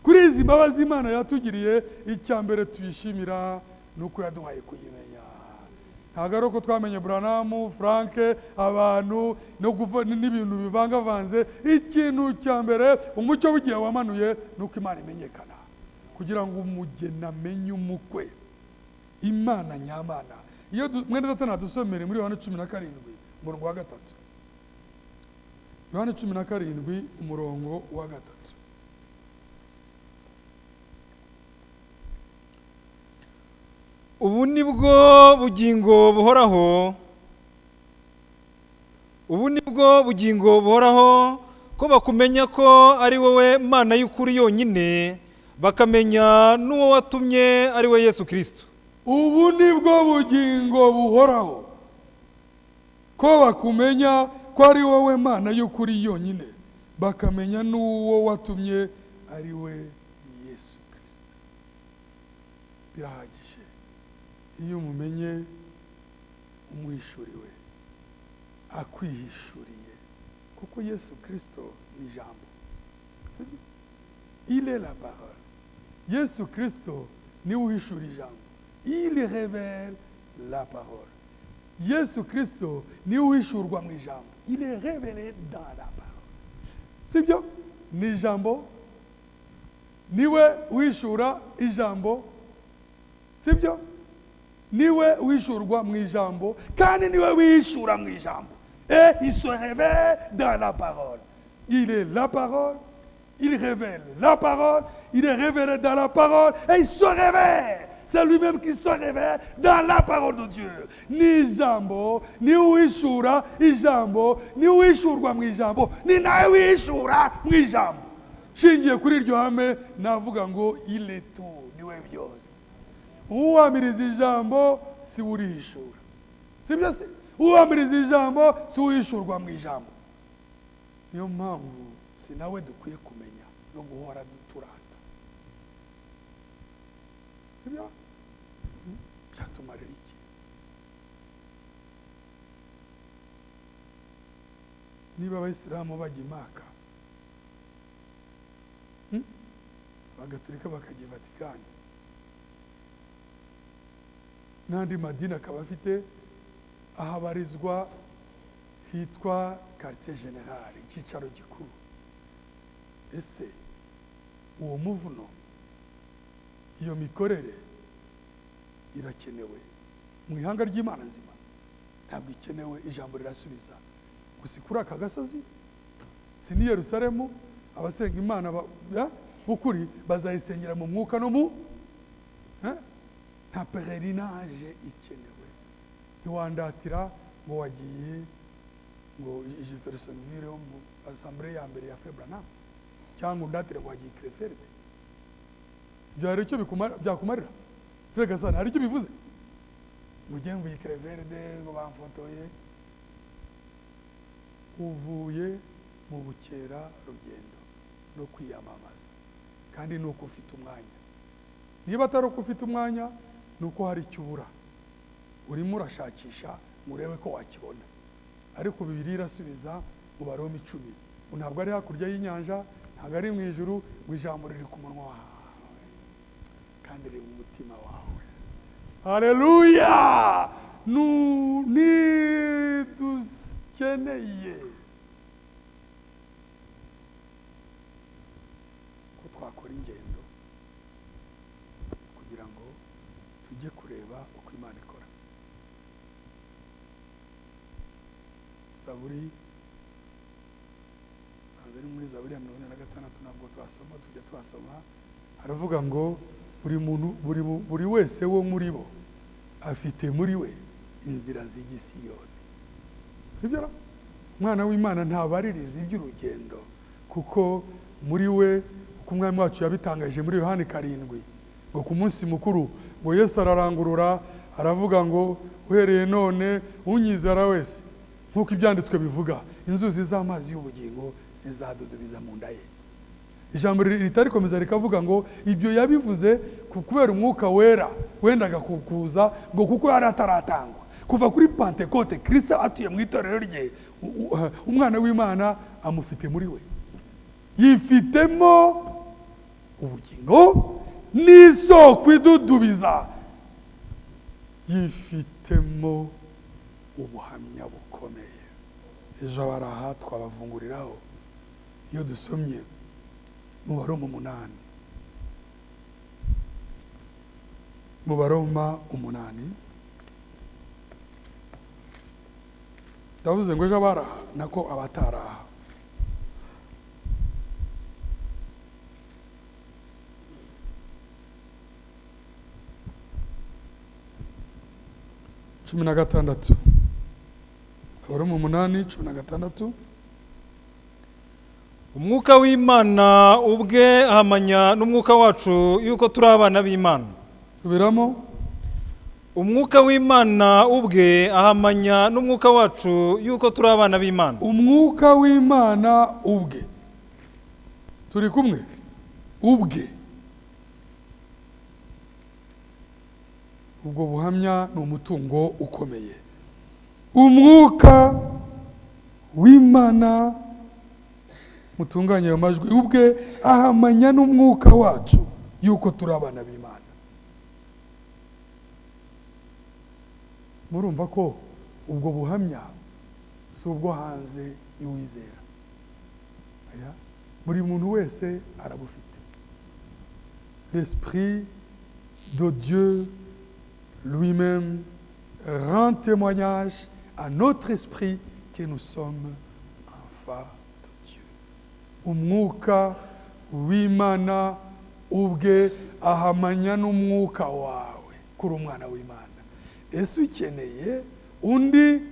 Kuri izi mbabazi Imana yatugiriye, icya mbere tuyishimira ni uko yaduhaye kuyimenya. Ntabwo ari uko twamenye Branham, Frank, abantu no kuva n'ibintu bivangavanze. Ikintu cya mbere umucyo w'igihe wamanuye ni uko Imana imenyekana, kugira ngo umugeni amenye umukwe. Imana nyamana. Iyo mwene data nadusomere muri Yohana 17 umurongo wa 3. Yohana 17 umurongo wa 3. Ubu nibwo bugingo buhoraho, ubu nibwo bugingo buhoraho, ko bakumenya ko ari wowe Mana y'ukuri yonyine, bakamenya n'uwo watumye ari we Yesu Kristo. Ubu nibwo bugingo buhoraho, ko bakumenya ko ari wowe Mana y'ukuri yonyine, bakamenya n'uwo watumye ari we Yesu Kristo. Birahagije iyo umumenye umwishuriwe, akwihishuriye, kuko Yesu Kristo ni ijambo. Sibyo? Il est la parole. Yesu Kristo niwe uhishura ijambo. Il révèle la parole. Yesu Kristo niwe uhishurwa mu ijambo. Il est révélé dans la parole. Sibyo? Ni ijambo, niwe uhishura ijambo. Sibyo? Niwe wishurwa mu ijambo, kandi niwe wishura mu ijambo. Et il se révèle dans la parole. Il est la parole, il révèle la parole, il est révélé dans la parole et il se révèle. C'est lui-même qui se révèle dans la parole de Dieu. Ni ijambo, ni uwishura ijambo, ni uwishurwa mu ijambo, ni nawe wishura mu ijambo. Shingiye kuri iryo hame navuga ngo il est tout, niwe byose. Uwamiriza ijambo si urihishura. Sibyo se? Uwamiriza ijambo si uhishurwa mu ijambo. Niyo mpamvu si nawe dukwiye kumenya no guhora duturata. Sibyo? Byatumarira iki? Niba abayisilamu bajya Imaka, abagatolika bakajya i Vatikani, n'andi madini akaba afite aho abarizwa hitwa quartier general, icyicaro gikuru. Ese uwo muvuno, iyo mikorere irakenewe mu ihanga ry'Imana nzima? Ntabwo ikenewe. Ijambo rirasubiza. Gusa kuri aka gasozi si ni Yerusalemu, abasenga Imana b'ukuri bazayisengera mu mwuka no mu nta pèlerinage ikenewe. Ntiwandatira ngo wagiye ngo Jeffersonville mu assemblée ya mbere ya Frère Branham, cyangwa undatire ngo wagiye Krefeld. Ibyo hari icyo byakumarira? Frère Gasana hari icyo bivuze? Ngo ugiye mvuye Krefeld ngo bamfotoye. Uvuye mu bukera rugendo no kwiyamamaza, kandi nuko ufite umwanya. Niba atari uko ufite umwanya, nuko hari icyo ubura, urimo urashakisha ngo urebe ko wakibona. Ariko Bibiliya irasubiza mu Baroma 10, ntabwo ari hakurya y'inyanja, ntabwo ari mu ijuru, ngo ijambo riri ku munwa wawe kandi riri mu mutima wawe. Haleluya! Ntidukeneye ko twakora ingendo kugira ngo tujye kureba uko Imana ikora. Zaburi, ari muri Zaburi ya 46, ntabwo twasoma, tujya twasoma. Aravuga ngo buri muntu, buri wese wo muri bo afite muri we inzira z'igisiyoni. Sibyo? Umwana w'Imana ntabaririza iby'urugendo, kuko muri we, uko Umwami wacu yabitangaje muri Yohani 7, ngo ku munsi mukuru ngo Yesu ararangurura aravuga ngo uhereye none unyizera wese, nk'uko ibyanditswe bivuga, inzuzi z'amazi y'ubugingo zizadudubiza mu nda ye. Ijambo ritarikomeza rikavuga ngo ibyo yabivuze kubera umwuka wera wendaga kukuza, ngo kuko yari ataratangwa. Kuva kuri Pantekote Kristo atuye mu itorero rye, umwana w'Imana amufite muri we, yifitemo ubugingo n'isoko idudubiza, yifitemo ubuhamya bukomeye. Ejo abari aha twabavunguriraho iyo dusomye mu Baroma 8, mu Baroma 8, ndavuze ngo ejo abari aha nako abatari aha. 16, Abaroma 8:16. Umwuka w'Imana ubwe ahamanya n'umwuka wacu yuko turi abana b'Imana. Subiramo. Umwuka w'Imana ubwe ahamanya n'umwuka wacu yuko turi abana b'Imana. Umwuka w'Imana ubwe, turi kumwe, ubwe. Ubwo buhamya ni umutungo ukomeye. Umwuka w'Imana, mutunganye ayo majwi, ubwe ahamanya n'umwuka wacu yuko turi abana b'Imana. Murumva ko ubwo buhamya si ubwo hanze y'uwizera, buri muntu wese arabufite. L'esprit de Dieu lui-même rend témoignage à notre esprit que nous sommes enfants de Dieu. Umwuka w'Imana ubwe ahamanya n'umwuka wawe kuri umwana w'Imana. Ese ukeneye undi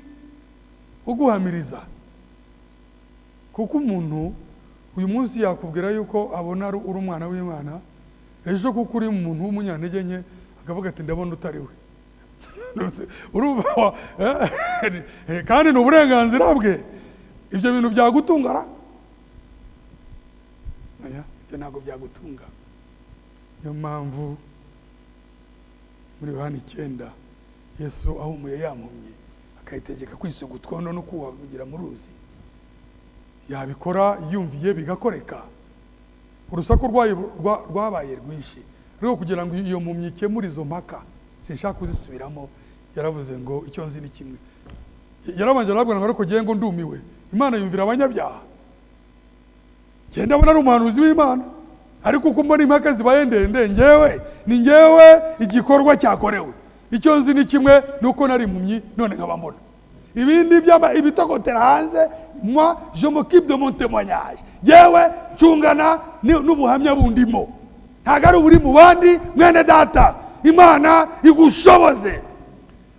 uguhamiriza? Kuko umuntu uyu munsi yakubwira yuko abona uri umwana w'Imana, ejo kuko uri umuntu w'umunyantege nke akavuga ati ndabona utari we. Urumva, kandi ni uburenganzira bwe. Ibyo bintu byagutungara? Oya, ibyo ntabwo byagutunga. Niyo mpamvu muri Yohana 9 Yesu ahumuye yampumye akayitegeka kwisiga utwondo no kuhagira mu ruzi, yabikora yumviye bigakoreka. Urusaku rwabaye rwinshi, ariko kugira ngo iyo mpumyi ikemure izo mpaka, sinshaka kuzisubiramo, yaravuze ngo icyo nzi ni kimwe. Yarabanje arababwira ngo ariko ngewe ngo ndumiwe, Imana yumvira abanyabyaha. Ngenda ndabona ari umuhanuzi w'Imana, ariko uko mbona impaka zibaye ndende, ngewe ni ngewe igikorwa cyakorewe. Icyo nzi ni kimwe, ni uko nari impumyi none nkaba mbona. Ibindi byaba ibitogotera hanze, moi je m'occupe de mon témoignage. Ngewe ncungana n'ubuhamya bundimo, ntabwo ari uburi mu bandi. Mwene data, Imana igushoboze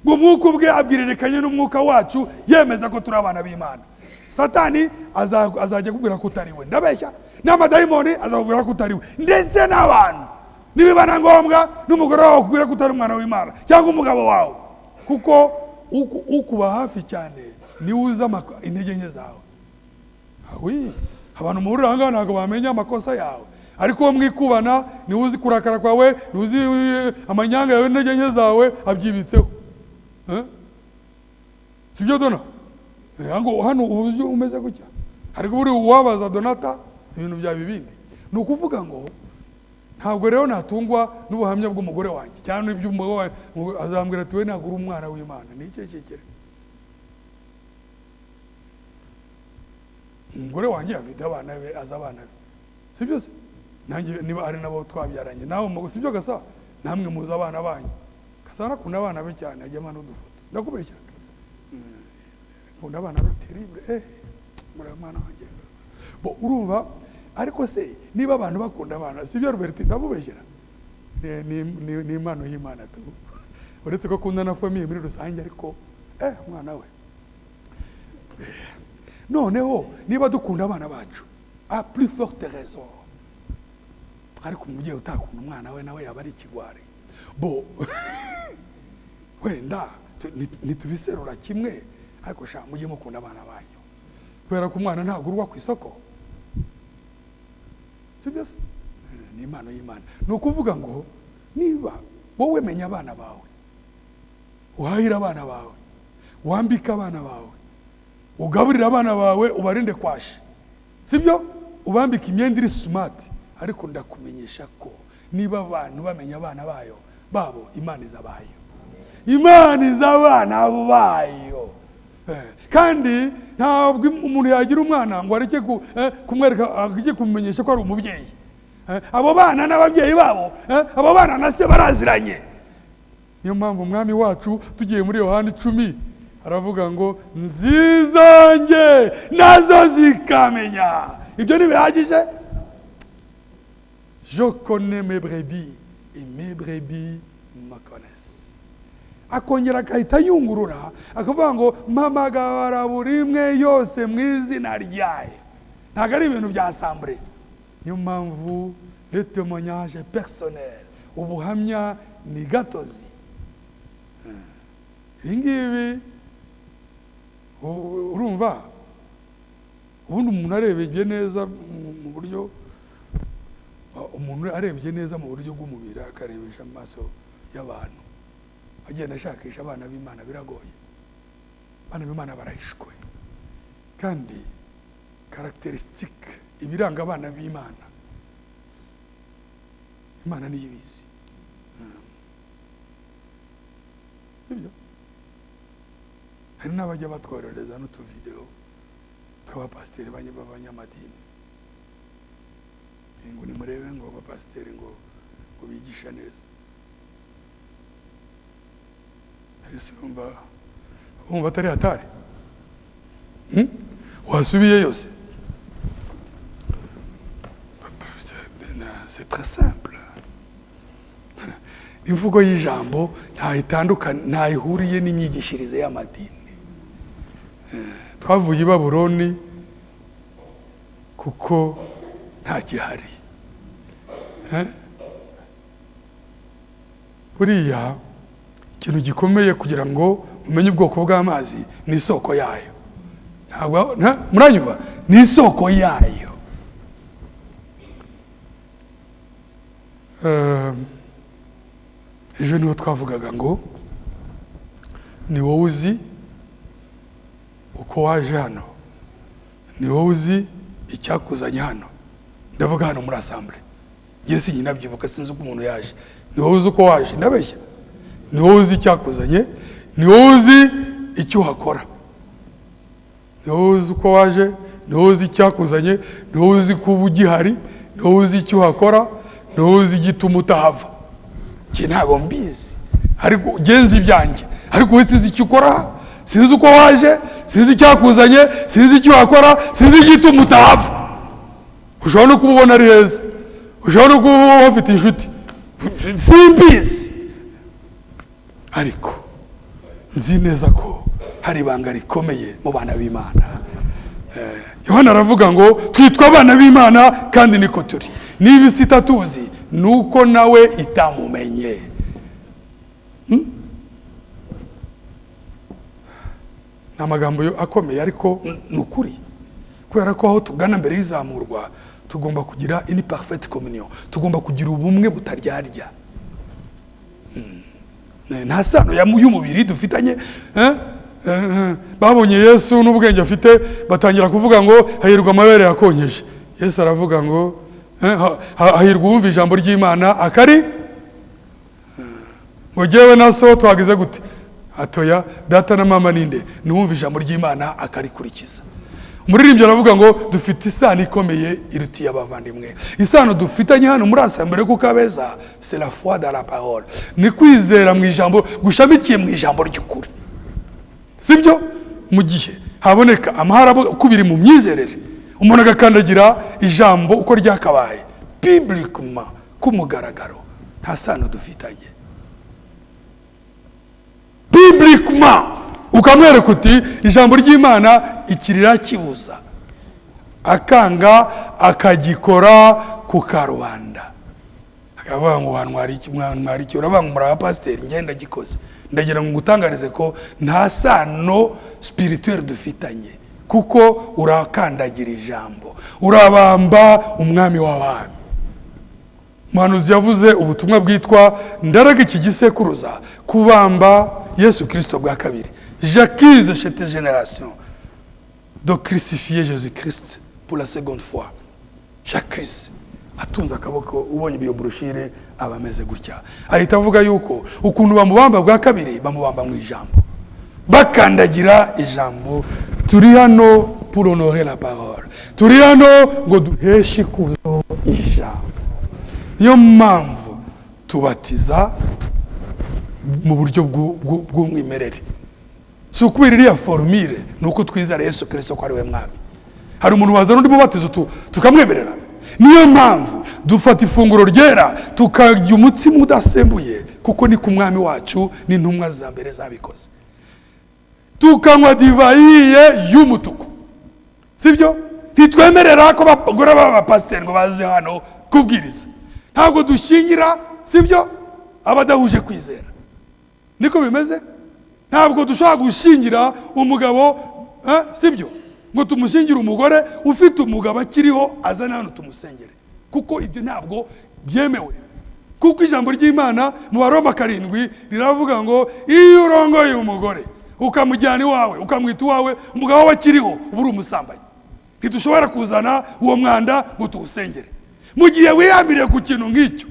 ngo umwuka ubwe abwirerekanye n'umwuka wacu yemeza ko turi abana b'Imana. Satani azajya akubwira ko utari we, ndabeshya? N'amadayimoni azakubwira ko utari we, ndetse n'abantu nibiba na ngombwa n'umugore wawe akubwira ko utari umwana w'Imana cyangwa umugabo wawe, kuko ukuba hafi cyane niwe uzi intege nke zawe. Oui, abantu muhurira aha ngaha ntabwo bamenya amakosa yawe, ariko uwo mwikubana niwe uzi kurakara kwawe, niwe uzi amanyanga yawe n'intege nke zawe, abyibitseho. Sibyo Dona? Ngo hano uburyo umeze gutya, ariko buri uwabaza Donata ibintu bya bibindi. Ni ukuvuga ngo ntabwo rero natungwa n'ubuhamya bw'umugore wanjye cyangwa iby'umugabo wanjye, azambwira ati we ntabwo uri umwana w'Imana. Ni icyo kikere. Umugore wanjye afite abana be, azi abana be, sibyo se? Nanjye niba ari nabo twabyaranye nawe, sibyo gasa? Namwe muzi abana banyu. Gasa arakunda abana be cyane, ajya amana udufoto. Ndakubeshya? Akunda abana be terrible. Muri mwana wanjye bo urumva. Ariko se niba abantu bakunda abana, sibyo Robert? Ndamubeshyera? Ni impano y'Imana tu, uretse ko akunda na famille muri rusange, ariko umwana we. Noneho niba dukunda abana bacu, à plus forte raison, ariko umubyeyi utakunda umwana we nawe yaba ari ikigwari. Bo wenda ntitubiserura kimwe, ariko sha mujye mukunda abana banyu, kubera ko umwana ntagurwa ku isoko, sibyo se? Ni impano y'Imana. Ni ukuvuga ngo niba wowe menya abana bawe, uhahira abana bawe. Wambike abana bawe, ugaburire abana bawe, ubarinde kwashi, sibyo? Ubambike imyenda iri smart. Ariko ndakumenyesha ko niba abantu bamenya abana bayo babo, Imana izabayo, Imana izi abana bayo. Kandi ntabwo umuntu yagira umwana ngo areke kumwereka, ajye kumumenyesha ko ari umubyeyi. Abo bana n'ababyeyi babo, abo bana na se baraziranye. Niyo mpamvu Umwami wacu, tugiye muri Yohani 10, aravuga ngo nzizange nazo zikamenya. Ibyo ntibihagije? Je connais mes brebis et mes brebis me connaissent. Akongera agahita yungurura, akavuga ngo mpamagara buri imwe yose mu izina ryayo. Ntabwo ari ibintu bya sambure. Niyo mpamvu le témoignage personnel, ubuhamya ni gatozi. Ibi ngibi urumva, ubundi umuntu arebye neza mu buryo, umuntu arebye neza mu buryo bw'umubiri, akarebesha amaso y'abantu, agenda ashakisha abana b'Imana, biragoye. Abana b'Imana barahishwe. Kandi caractéristique, ibiranga abana b'Imana, Imana niyo ibizi. Ibyo hari n'abajya batwoherereza n'utuvideo tw'abapasiteri b'abanyamadini ngo nimurebe, ngo abapasiteri ngo bigisha neza. Ese urumva atari hatari? Wasubiye yose. C'est très simple. Imvugo y'ijambo ntayitandukana, ntayihuriye n'imyigishirize y'amadini. Twavuye i Babuloni kuko nta gihari. Buriya ikintu gikomeye kugira ngo umenye ubwoko bw'amazi ni isoko yayo. Ntabwo muranyumva? Ni isoko yayo. Ejo niho twavugaga ngo ni wowe uzi uko waje hano, ni wowe uzi icyakuzanye hano. Ndavuga hano muri assemblée, njye sinyinabyibuka, sinzi uko umuntu yaje. Ni wowe uzi uko waje, ndabeshya? Ni wowe uzi icyakuzanye, ni wowe uzi icyo uhakora. Ni wowe uzi uko waje, ni wowe uzi icyakuzanye, ni wowe uzi kuba ugihari, ni wowe uzi icyo uhakora, ni wowe uzi igituma utahava. Njye ntabwo mbizi, ariko genza ibyanjye. Ariko wowe sinzi icyo ukora, sinzi uko waje, sinzi icyakuzanye, sinzi icyo uhakora, sinzi igituma utahava. Ushobora no kuba ubona ari heza, ushobora no kuba uhafite inshuti, simbizi. Ariko nzi neza ko hari ibanga rikomeye mu bana b'Imana. Yohana aravuga ngo twitwa abana b'Imana kandi niko turi. Niba isi itatuzi nuko nawe itamumenye. Ni amagambo akomeye, ariko ni ukuri. Kubera ko aho tugana mbere y'izamurwa tugomba kugira une parfaite communion, tugomba kugira ubumwe butaryarya. Nta sano y'umubiri dufitanye. Babonye Yesu n'ubwenge afite, batangira kuvuga ngo hahirwa amabere yakonkeje. Yesu aravuga ngo hahirwa uwumva ijambo ry'Imana akari. Ngo jyewe na so twagize gute? Atoya, data na mama ninde? Niwumva ijambo ry'Imana akarikurikiza. Umuririmbyi aravuga ngo dufite isano ikomeye irutiye abavandimwe. Isano dufitanye hano muri assemblée ku Kabeza, c'est la foi dans la parole. Ni kwizera mu ijambo gushamikiye mu ijambo ry'ukuri. Sibyo? Mu gihe haboneka amahara kubiri mu myizerere, umuntu agakandagira ijambo uko ryakabaye publiquement, ku mugaragaro, nta sano dufitanye. Publiquement ukamwereka uti ijambo ry'Imana ikirira kibuza, akanga akagikora ku karubanda, akavuga ngo wantwara iki, mwantwara iki? Uravuga ngo muri abapasiteri, ngenda gikoze. Ndagira ngo ngutangarize ko nta sano spirituelle dufitanye, kuko urakandagira ijambo, urabamba Umwami w'abami. Umuhanuzi yavuze ubutumwa bwitwa ndaraga iki gisekuruza kubamba Yesu Kristo bwa kabiri. J'accuse cette génération de crucifier Jésus-Christ pour la seconde fois. J'accuse. Atunze akaboko, ubonye iyo brochure aba ameze gutya, ahita avuga yuko ukuntu bamubamba bwa kabiri, bamubamba mu ijambo, bakandagira ijambo. Turi hano pour honorer la parole, turi hano ngo duheshe ikuzo ijambo. Niyo mpamvu tubatiza mu buryo bw'umwimerere. Si ukubera iriya formule, ni uko twizera Yesu Kirisito ko ari we Mwami. Hari umuntu wazana undi mubatizo tukamwemerera? Niyo mpamvu dufata ifunguro ryera, tukarya umutsima udasembuye, kuko ni ku Mwami wacu n'intumwa za mbere zabikoze, tukanywa divayi y'umutuku, sibyo? Ntitwemerera ko abagore b'abapasiteri ngo baze hano kubwiriza. Ntabwo dushyingira, sibyo, abadahuje kwizera. Niko bimeze. Ntabwo dushobora gushyingira umugabo, sibyo, ngo tumushyingire umugore ufite umugabo akiriho, azane hano tumusengere, kuko ibyo ntabwo byemewe, kuko ijambo ry'Imana mu Baroma 7 riravuga ngo iyo urongoye umugore ukamujyana iwawe, ukamwita iwawe, umugabo we akiriho, uba uri umusambanyi. Ntidushobora kuzana uwo mwanda ngo tuwusengere. Mu gihe wihambiriye ku kintu nk'icyo,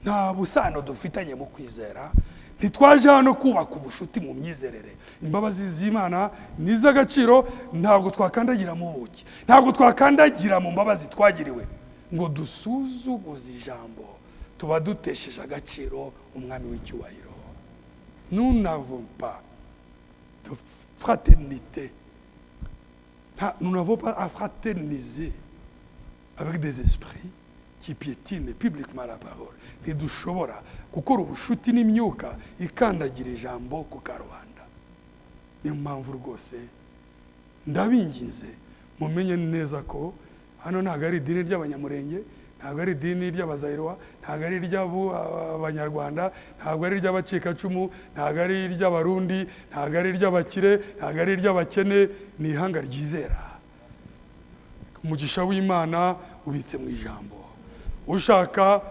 nta busano dufitanye mu kwizera. Ntitwaje hano kubaka ubushuti mu myizerere. Imbabazi z'Imana ni iz'agaciro. Ntabwo twakandagira mu buki, ntabwo twakandagira mu mbabazi twagiriwe ngo dusuzuguze ijambo. Tuba dutesheje agaciro Umwami w'icyubahiro. Nous n'avons pas de fraternité. Nous n'avons pas à fraterniser avec des esprits qui piétinent publiquement la parole. Ntidushobora gukora ubushuti n'imyuka ikandagira ijambo ku karubanda. Niyo mpamvu rwose ndabinginze, mumenye neza ko hano ntabwo ari idini ry'Abanyamurenge, ntabwo ari idini ry'Abazayirwa, ntabwo ari iry'Abanyarwanda, ntabwo ari iry'abacikacumu, ntabwo ari iry'Abarundi, ntabwo ari iry'abakire, ntabwo ari iry'abakene. Ni ihanga ryizera. Umugisha w'Imana ubitse mu ijambo. Ushaka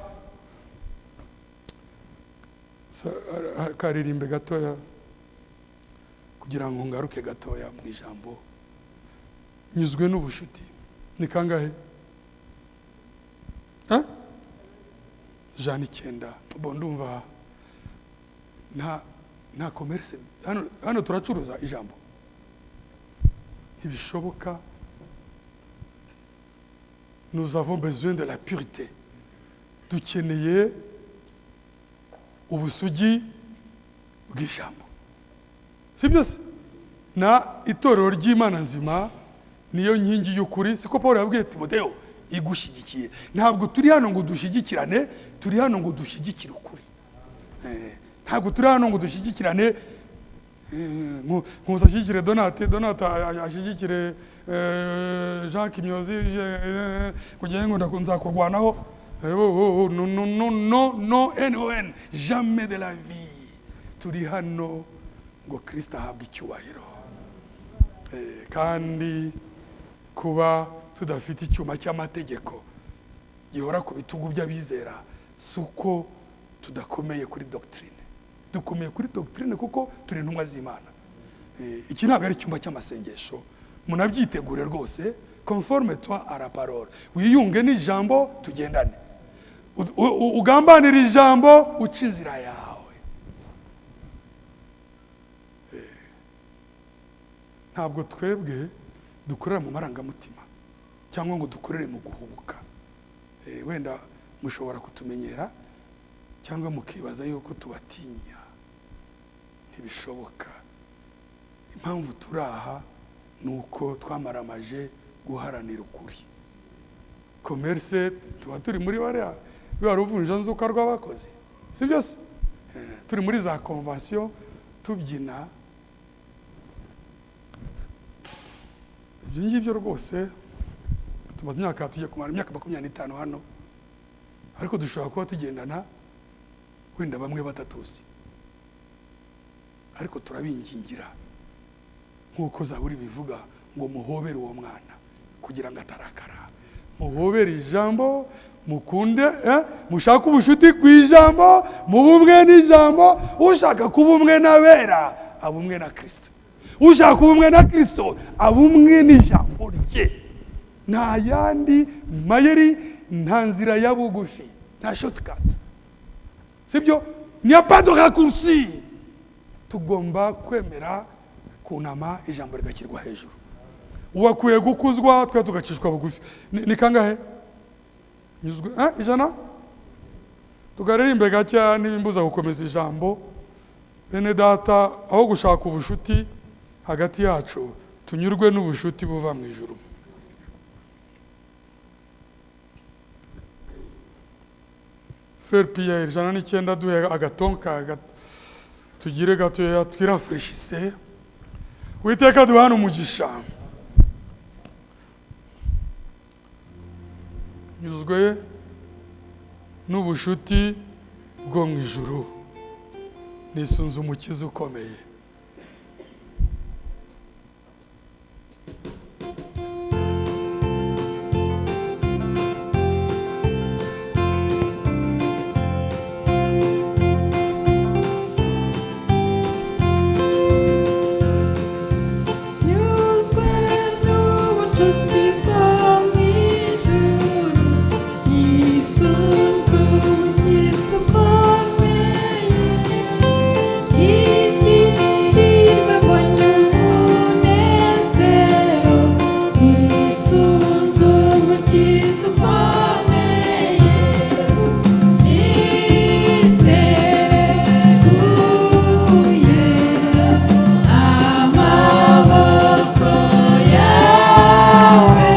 karirimbe gatoya kugira ngo ngaruke gatoya mu ijambo. Nyuzwe n'ubushuti ni kangahe? Eh? 109. Bo ndumva nta commerce hano. Hano turacuruza ijambo? Ntibishoboka. Nous avons besoin de la pureté. Dukeneye ubusugi bw'ijambo, si byo se? Na itorero ry'Imana nzima niyo nkingi y'ukuri, siko Paul yabwiye Timoteyo, igushyigikiye. Ntabwo turi hano ngo dushyigikirane, turi hano ngo dushyigikire ukuri. Ntabwo turi hano ngo dushyigikirane. Nkusi ashyigikire Donati, Donati ashyigikire Jean Kimyozi, kugira ngo nzakurwanaho. Oh, oh, no, no, no, no, no, non, jamais de la vie. Turi hano ngo Kristo ahabwe icyubahiro. Kandi kuba tudafite icyuma cy'amategeko gihora ku bitugu by'abizera si uko tudakomeye kuri doctrine. Dukomeye kuri doctrine kuko turi intumwa z'Imana. Iki ntabwo ari icyumba cy'amasengesho, munabyitegure rwose. Conforme toi à la parole, wiyunge n'ijambo, tugendane. Ugambanire ijambo, uca inzira yawe. Ntabwo twebwe dukorera mu marangamutima cyangwa ngo dukorere mu guhubuka. Wenda mushobora kutumenyera cyangwa mukibaza yuko tubatinya. Ntibishoboka. Impamvu turi aha ni uko twamaramaje guharanira ukuri. Commerce, tuba turi muri bariya biba ruvunjanzoka rw'abakozi, si byose? Turi muri za convention tubyina ibyo ngibyo rwose. Tumaze imyaka, tujya kumara imyaka 25 hano, ariko dushobora kuba tugendana wenda bamwe batatuzi, ariko turabingingira nk'uko Zaburi bivuga ngo muhobere uwo mwana kugira ngo atarakara. Muhobere ijambo, mukunde, mushake ubushuti ku ijambo, mube umwe n'ijambo. Ushaka kuba umwe n'abera. aba umwe na Kristo. Ushaka kuba umwe na Kristo aba umwe n'ijambo rye. Nta yandi mayeri, nta nzira ya bugufi, nta shortcut, sibyo? N'y a pas de raccourci. Tugomba kwemera kunama, ijambo rigashyirwa hejuru. Uwakwiye gukuzwa, twe tugacishwa bugufi. Ni kangahe nyuzwe 100? Tugaririmbe gacya n'ibimbuza gukomeza ijambo. Bene data, aho gushaka ubushuti hagati yacu, tunyurwe n'ubushuti buva mu ijuru. Frère Pierre, 109, duhe agatonka tugire gatoya twirafreshise. Uwiteka duhana umugisha. Nyuzwe n'ubushuti bwo mu ijuru, nisunze umukiza ukomeye. Nyuzwe n'ubucuti bwo mu ijuru, nisunze umukiza ukomeye. Sizihirwe mbonye umunezero, nisunze umukiza ukomeye. Niseguye amaboko yawe,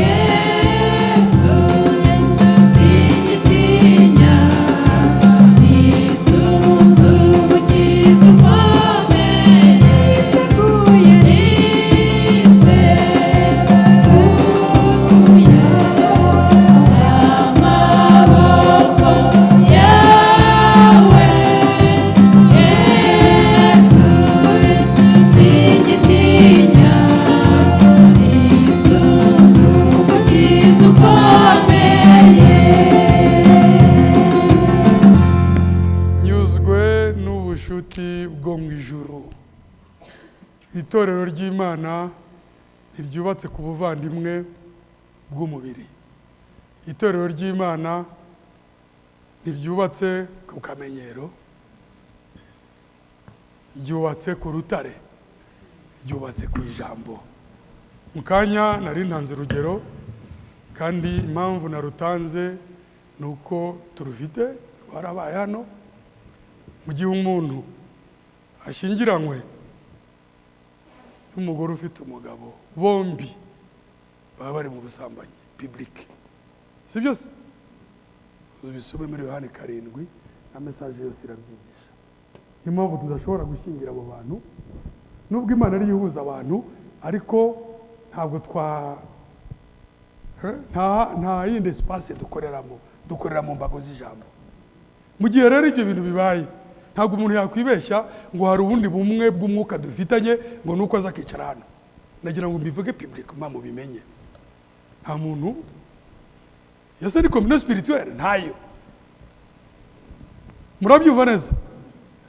Yesu, singitinya, nisunze umukiza ukomeye. Niseguye, niseguye amaboko yawe, Yesu, singitinya, nisunze umukiza ukomeye. Nyuzwe n'ubushuti bwo mu ijuru. Itorero ry'Imana ntiryubatse ku buvandimwe bw'umubiri. Itorero ry'Imana ntiryubatse ku kamenyero, ryubatse ku rutare, ryubatse ku ijambo. Mu kanya nari ntanze urugero, kandi impamvu narutanze ni uko turufite, rwarabaye hano. Mu gihe umuntu ashyingiranywe n'umugore ufite umugabo, bombi baba bari mu busambanyi public, si byo se? Ubisome muri Yohani 7 na message yose irabyigisha. Niyo mpamvu tudashobora gushyingira abo bantu, nubwo Imana ariyo ihuza abantu, ariko ntabwo twa nta yindi espace dukoreramo, dukorera mu mbago z'ijambo. Mu gihe rero ibyo bintu bibaye, ntabwo umuntu yakwibeshya ngo hari ubundi bumwe bw'umwuka dufitanye ngo nuko aza akicara hano. Nagira ngo mbivuge publiquement mubimenye. Nta muntu, yose ni communion spirituelle, ntayo. Murabyumva neza?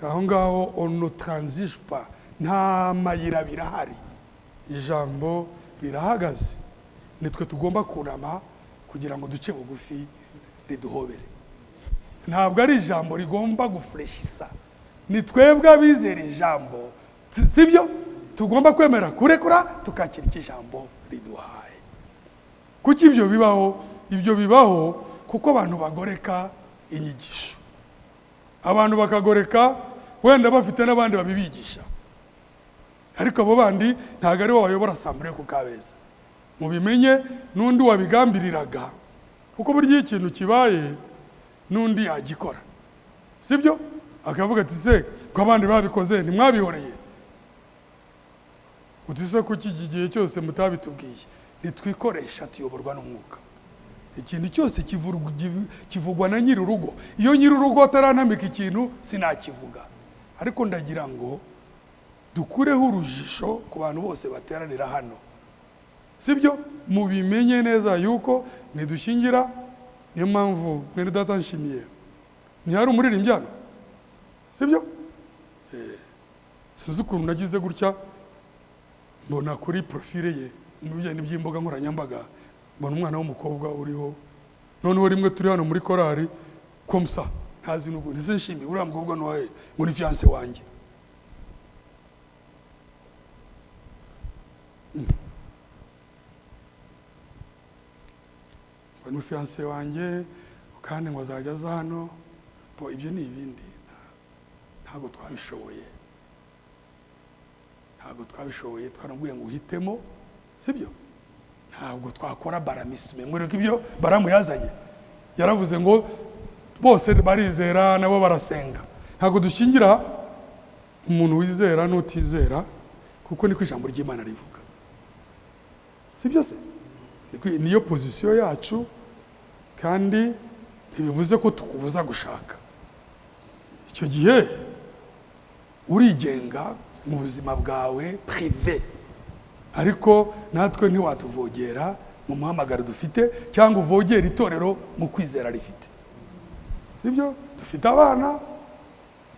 Aho ngaho on ne transige pas, nta mayira birahari, ijambo rirahagaze. Nitwe tugomba kunama kugira ngo duce bugufi riduhobere. Ntabwo ari ijambo rigomba gufureshisa, ni twebwe abizera ijambo, sibyo? Tugomba kwemera kurekura tukakira icyo ijambo riduhaye. Kuki ibyo bibaho? Ibyo bibaho kuko abantu bagoreka inyigisho, abantu bakagoreka wenda bafite n'abandi babibigisha, ariko abo bandi ntabwo ari bo bayobora asambure ku Kabeza. Mubimenye, n'undi wabigambiriraga, kuko burya iyo ikintu kibaye n'undi yagikora, sibyo? Akavuga ati se ko abandi babikoze ntimwabihoreye, uti se kuki iki gihe cyose mutabitubwiye? Ntitwikoresha, tuyoborwa n'umwuka. Ikintu cyose kivugwa na nyir'urugo. Iyo nyir'urugo ataranambika ikintu sinakivuga, ariko ndagira ngo dukureho urujijo ku bantu bose bateranira hano, sibyo? Mubimenye neza yuko ntidushingira. Niyo mpamvu mwene data nshimiye ntihari umuririmbyi hano, sibyo? Sinzi ukuntu nagize gutya, mbona kuri profile ye mu bijyanye by'imbuga nkoranyambaga, mbona umwana w'umukobwa uriho. Noneho rimwe turi hano muri korari, comme ça, ntazi n'ubwo ndetse nshimiye uriya mukobwa n'uwahe, ngo ni fiancé wanjye. Ngo ni fiancé wanjye, kandi ngo azajya aza hano. Bo ibyo ni ibindi, ntabwo twabishoboye, ntabwo twabishoboye. Twaramubwiye ngo uhitemo, sibyo? Ntabwo twakora balamisme. Mwereke ibyo Baramu yazanye, yaravuze ngo bose barizera, nabo barasenga. Ntabwo dushingira umuntu wizera n'utizera, kuko niko ijambo ry'Imana rivuga, sibyo se? Niyo position yacu, kandi ntibivuze ko tukubuza gushaka. Icyo gihe urigenga mu buzima bwawe privé, ariko natwe ntiwatuvogera mu muhamagaro dufite, cyangwa uvogera itorero mu kwizera rifite, sibyo? Dufite abana,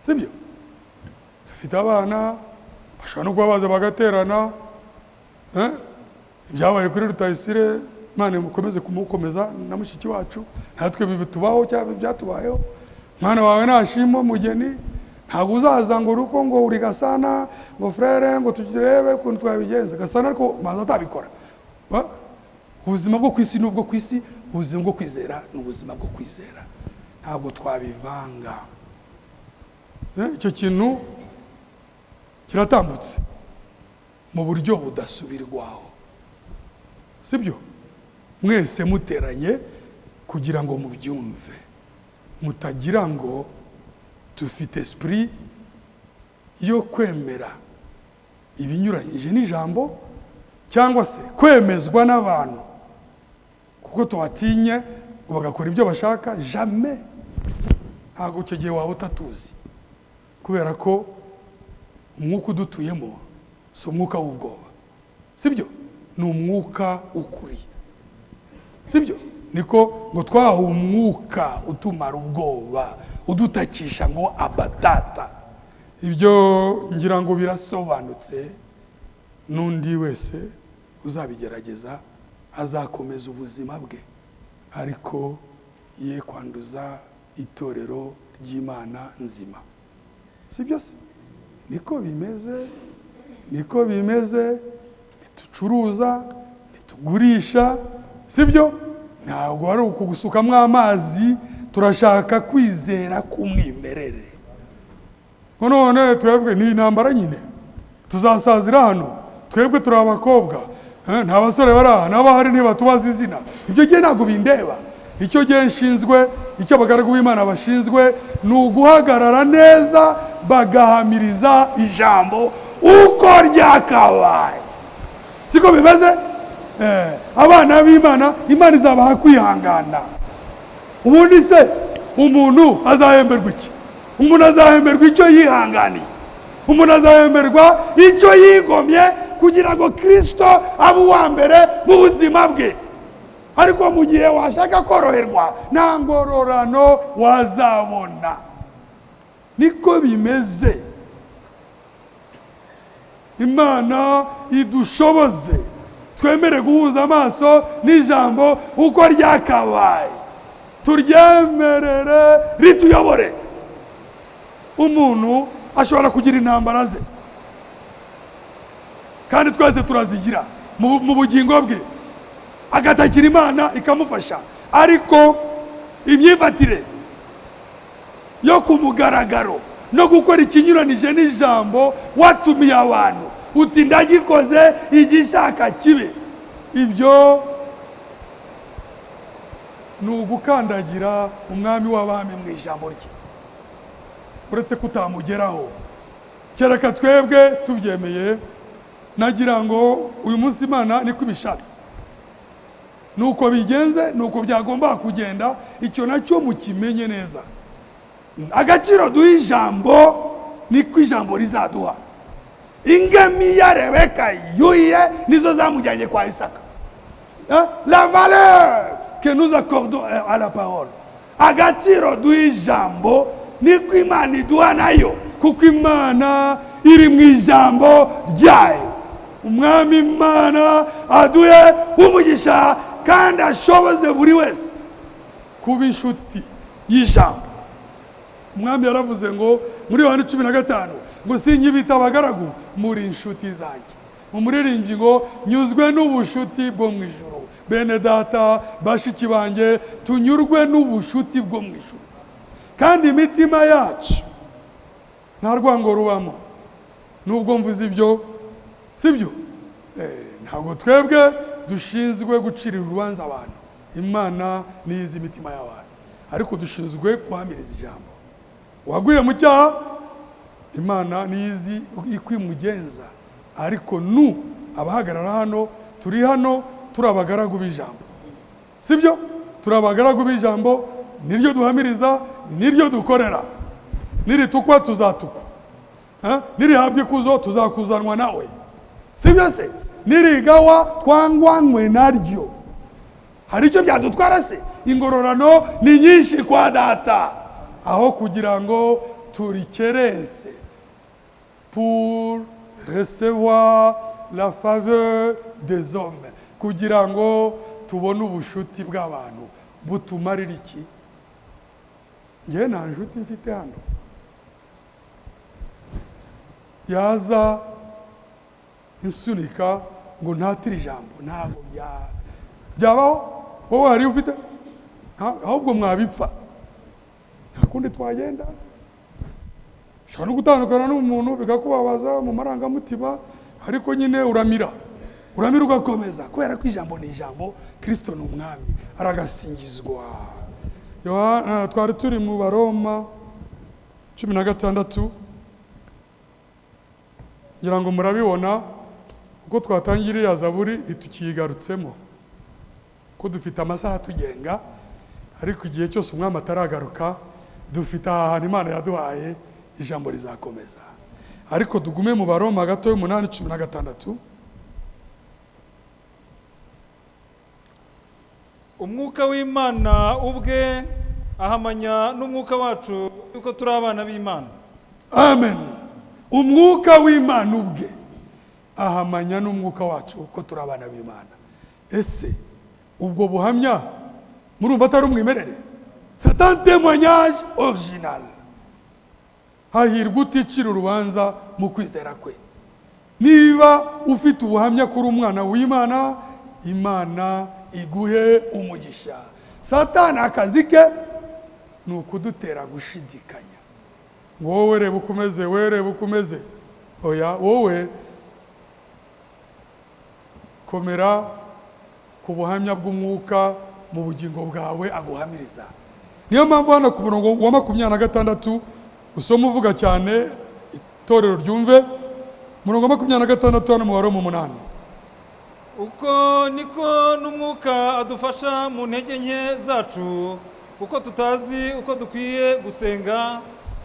sibyo? Dufite abana bashobora no kuba baza bagaterana, eh? Ibyabaye kuri Rutayisire, Imana imukomeze kumukomeza na mushiki wacu, natwe bitubaho cyangwa byatubayeho. Mwana wawe nashima umugeni, ntabwo uzaza ngo uruko ngo uri Gasana, ngo frère, ngo turebe ukuntu twabigenza. Gasana ariko maze atabikora. Ubuzima bwo ku isi ni ubwo ku isi, ubuzima bwo kwizera ni ubuzima bwo kwizera, ntabwo twabivanga. Icyo kintu kiratambutse mu buryo budasubirwaho, sibyo? Mwese muteranye kugira ngo mubyumve, mutagira ngo dufite esprit yo kwemera ibinyuranyije n'ijambo, cyangwa se kwemezwa n'abantu kuko tubatinye ngo bagakora ibyo bashaka. Jamais. Ntabwo icyo gihe waba utatuzi, kubera ko umwuka udutuyemo si umwuka w'ubwoba, sibyo? Ni umwuka w'ukuri, sibyo? Niko ngo twahawe umwuka utumara ubwoba, udutakisha ngo "Aba, Data". Ibyo ngira ngo birasobanutse. N'undi wese uzabigerageza azakomeza ubuzima bwe, ariko ye kwanduza itorero ry'Imana nzima, sibyo se? Niko bimeze, niko bimeze. Ntitucuruza, ntitugurisha, sibyo? Ntabwo ari ukugusukamo amazi. Turashaka kwizera k'umwimerere. Ngo none twebwe ni intambara nyine, tuzasazira hano? Twebwe turi abakobwa, nta basore bari aha, n'abahari ntibatubaza izina. Ibyo gihe ntabwo bindeba. Icyo gihe nshinzwe, icyo abagaragu b'Imana bashinzwe, ni uguhagarara neza, bagahamiriza ijambo uko ryakabaye. Siko bimeze? Abana b'Imana, Imana izabaha kwihangana. Ubundi se umuntu azahemberwa iki? Umuntu azahemberwa icyo yihanganiye, umuntu azahemberwa icyo yigomye kugira ngo Kirisito abe uwa mbere mu buzima bwe. Ariko mu gihe washaka koroherwa, nta ngororano wazabona. Niko bimeze. Imana idushoboze twemere guhuza amaso n'ijambo uko ryakabaye, turyemerere rituyobore. Umuntu ashobora kugira intambara ze, kandi twese turazigira mu bugingo bwe, agatakira Imana ikamufasha. Ariko imyifatire yo ku mugaragaro no gukora ikinyuranije n'ijambo, watumiye abantu uti "Ndagikoze, igishaka kibe", ibyo ni ugukandagira Umwami w'abami mu ijambo rye, uretse kutamugeraho, kereka twebwe tubyemeye. Nagira ngo uyu munsi Imana niko ibishatse, nuko bigenze, nuko byagomba kugenda. Icyo nacyo mukimenye neza. Agaciro duha ijambo niko ijambo rizaduha. Ingamiya Rebeka yuhiye nizo zamujyanye kwa Isaka. La valeur que nous accordons à la parole, agaciro duha ijambo niko Imana iduha nayo, kuko Imana Iri mu ijambo ryayo. Umwami Imana aduhe umugisha kandi ashoboze buri wese kuba inshuti y'ijambo. Umwami yaravuze ngo muri Yohani 15 ngo: "Sinkibita abagaragu, muri inshuti zanjye." Umuririmbyi ngo: "Nyuzwe n'ubushuti bwo mu ijuru." Bene data, bashiki banjye, tunyurwe n'ubushuti bwo mu ijuru, kandi imitima yacu nta rwango rubamo. Nubwo mvuze ibyo, sibyo? Ntabwo twebwe dushinzwe gucira urubanza abantu. Imana niyo izi imitima y'abantu, ariko dushinzwe guhamiriza ijambo. Uwaguye mu cyaha, Imana niyo izi uko imugenza, ariko nu abahagarara hano, turi hano turi abagaragu b'ijambo, sibyo? Turi abagaragu b'ijambo, niryo duhamiriza, niryo dukorera. Niritukwa tuzatukwa. Ha? Nirihabwa ikuzo tuzakuzanwa nawe, sibyo se? Nirigawa twangwanywe naryo. Hari icyo byadutwara se? Ingororano ni nyinshi kwa Data. Aho kugira ngo turikerense pour recevoir la faveur des hommes, kugira ngo tubone ubushuti bw'abantu, butumarira iki? Ngewe nta nshuti mfite hano yaza insunika ngo ntatire ijambo. Ntabwo byabaho. Wowe hari ufite? Ahubwo mwabipfa, nta kundi twagenda. Ushobora no gutandukana n'umuntu bikakubabaza mu marangamutima, ariko nyine uramira, uramira ugakomeza, kubera ko ijambo ni ijambo. Kirisito ni umwami, aragasingizwa. Twari turi mu Baroma 16, ngira ngo murabibona uko twatangira iriya zaburi, ntitukiyigarutsemo ko dufite amasaha atugenga. Ariko igihe cyose umwami ataragaruka, dufite aha hantu Imana yaduhaye, ijambo rizakomeza. Ariko tugume mu Baroma gato y'umunani 16. Umwuka w'Imana ubwe ahamanya n'umwuka wacu yuko turi abana b'Imana. Amen. Umwuka w'Imana ubwe ahamanya n'umwuka wacu ko turi abana b'Imana. Ese ubwo buhamya murumva atari umwimerere? C'est un témoignage original. Hahirwa uticira urubanza mu kwizera kwe. Niba ufite ubuhamya kuri umwana w'Imana, Imana iguhe umugisha. Satani akazi ke ni ukudutera gushidikanya, ngo: "Wowe reba uko umeze, wowe reba uko umeze." Oya, wowe komera ku buhamya bw'umwuka mu bugingo bwawe aguhamiriza. Niyo mpamvu hano ku murongo wa 26 usoma, uvuga cyane itorero ryumve, umurongo wa 26 hano mu Baroma 8. Uko niko n'umwuka adufasha mu ntege nke zacu, kuko tutazi uko dukwiye gusenga,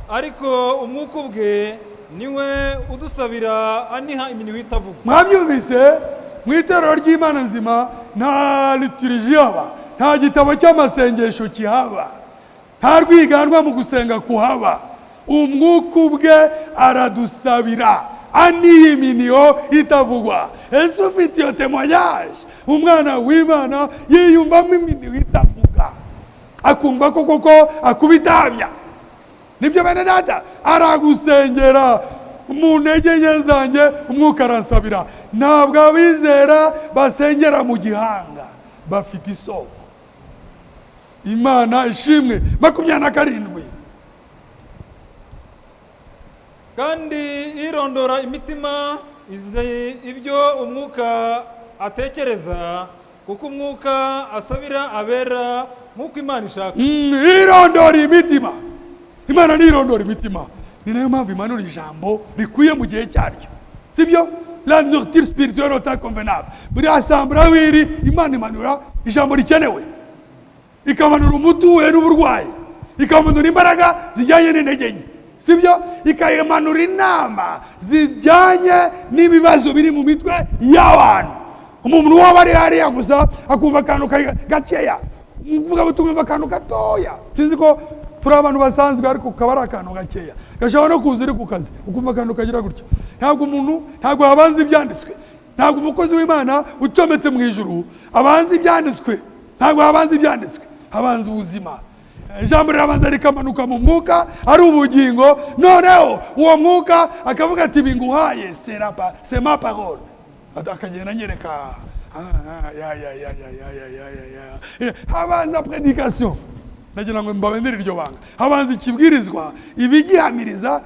ariko umwuka ubwe niwe udusabira aniha iminwa itavugwa. Mwabyumvise? Mu itorero ry'Imana nzima nta liturgie haba, nta gitabo cy'amasengesho kihaba, nta rwiganwa mu gusenga kuhaba. Umwuka ubwe aradusabira aniha iminiho itavugwa. Ese ufite iyo témoignage? Umwana w'Imana yiyumvamo iminiho itavuga, akumva ko koko akubita. Nibyo, bene data, aragusengera. Mu ntege nke zanjye umwuka aransabira. Ntabwo abizera basengera mu gihanga, bafite isoko. Imana ishimwe. 27. Kandi irondora imitima izi ibyo umwuka atekereza, kuko umwuka asabira abera nk'uko Imana ishaka. Irondora imitima, Imana ntirondora imitima. Ni nayo mpamvu imanura ijambo rikwiye mu gihe cyaryo, sibyo? La nourriture spirituelle au temps convenable. Buri assemblée aho iri, Imana imanura ijambo rikenewe, ikamanura umuti uhuye n'uburwayi, ikamanura imbaraga zijyanye n'intege nke, sibyo? Ikamanura inama zijyanye n'ibibazo biri mu mitwe y'abantu. Umuntu waba ari hariya gusa akumva akantu gakeya, umuvugabutumwa akumva akantu gatoya. Sinzi ko Turi abantu basanzwe, ariko kaba ari akantu gakeya gashobora no kuza uri ku kazi, ukumva akantu kagira gutya. Ntabwo umuntu, ntabwo habanza ibyanditswe, ntabwo umukozi w'Imana ucometse mu ijuru abanza ibyanditswe, ntabwo habanza ibyanditswe, habanza ubuzima. Ijambo rirabanza rikamanuka mu mwuka ari ubugingo, noneho uwo mwuka akavuga ati: "Ibi nguhaye c'est ma parole." Akagenda anyereka. Ah, ya ya ya ya ya ya ya ya ya. Habanza prédication. Ndagira ngo mbabendere iryo banga. Habanza ikibwirizwa, ibigihamiriza,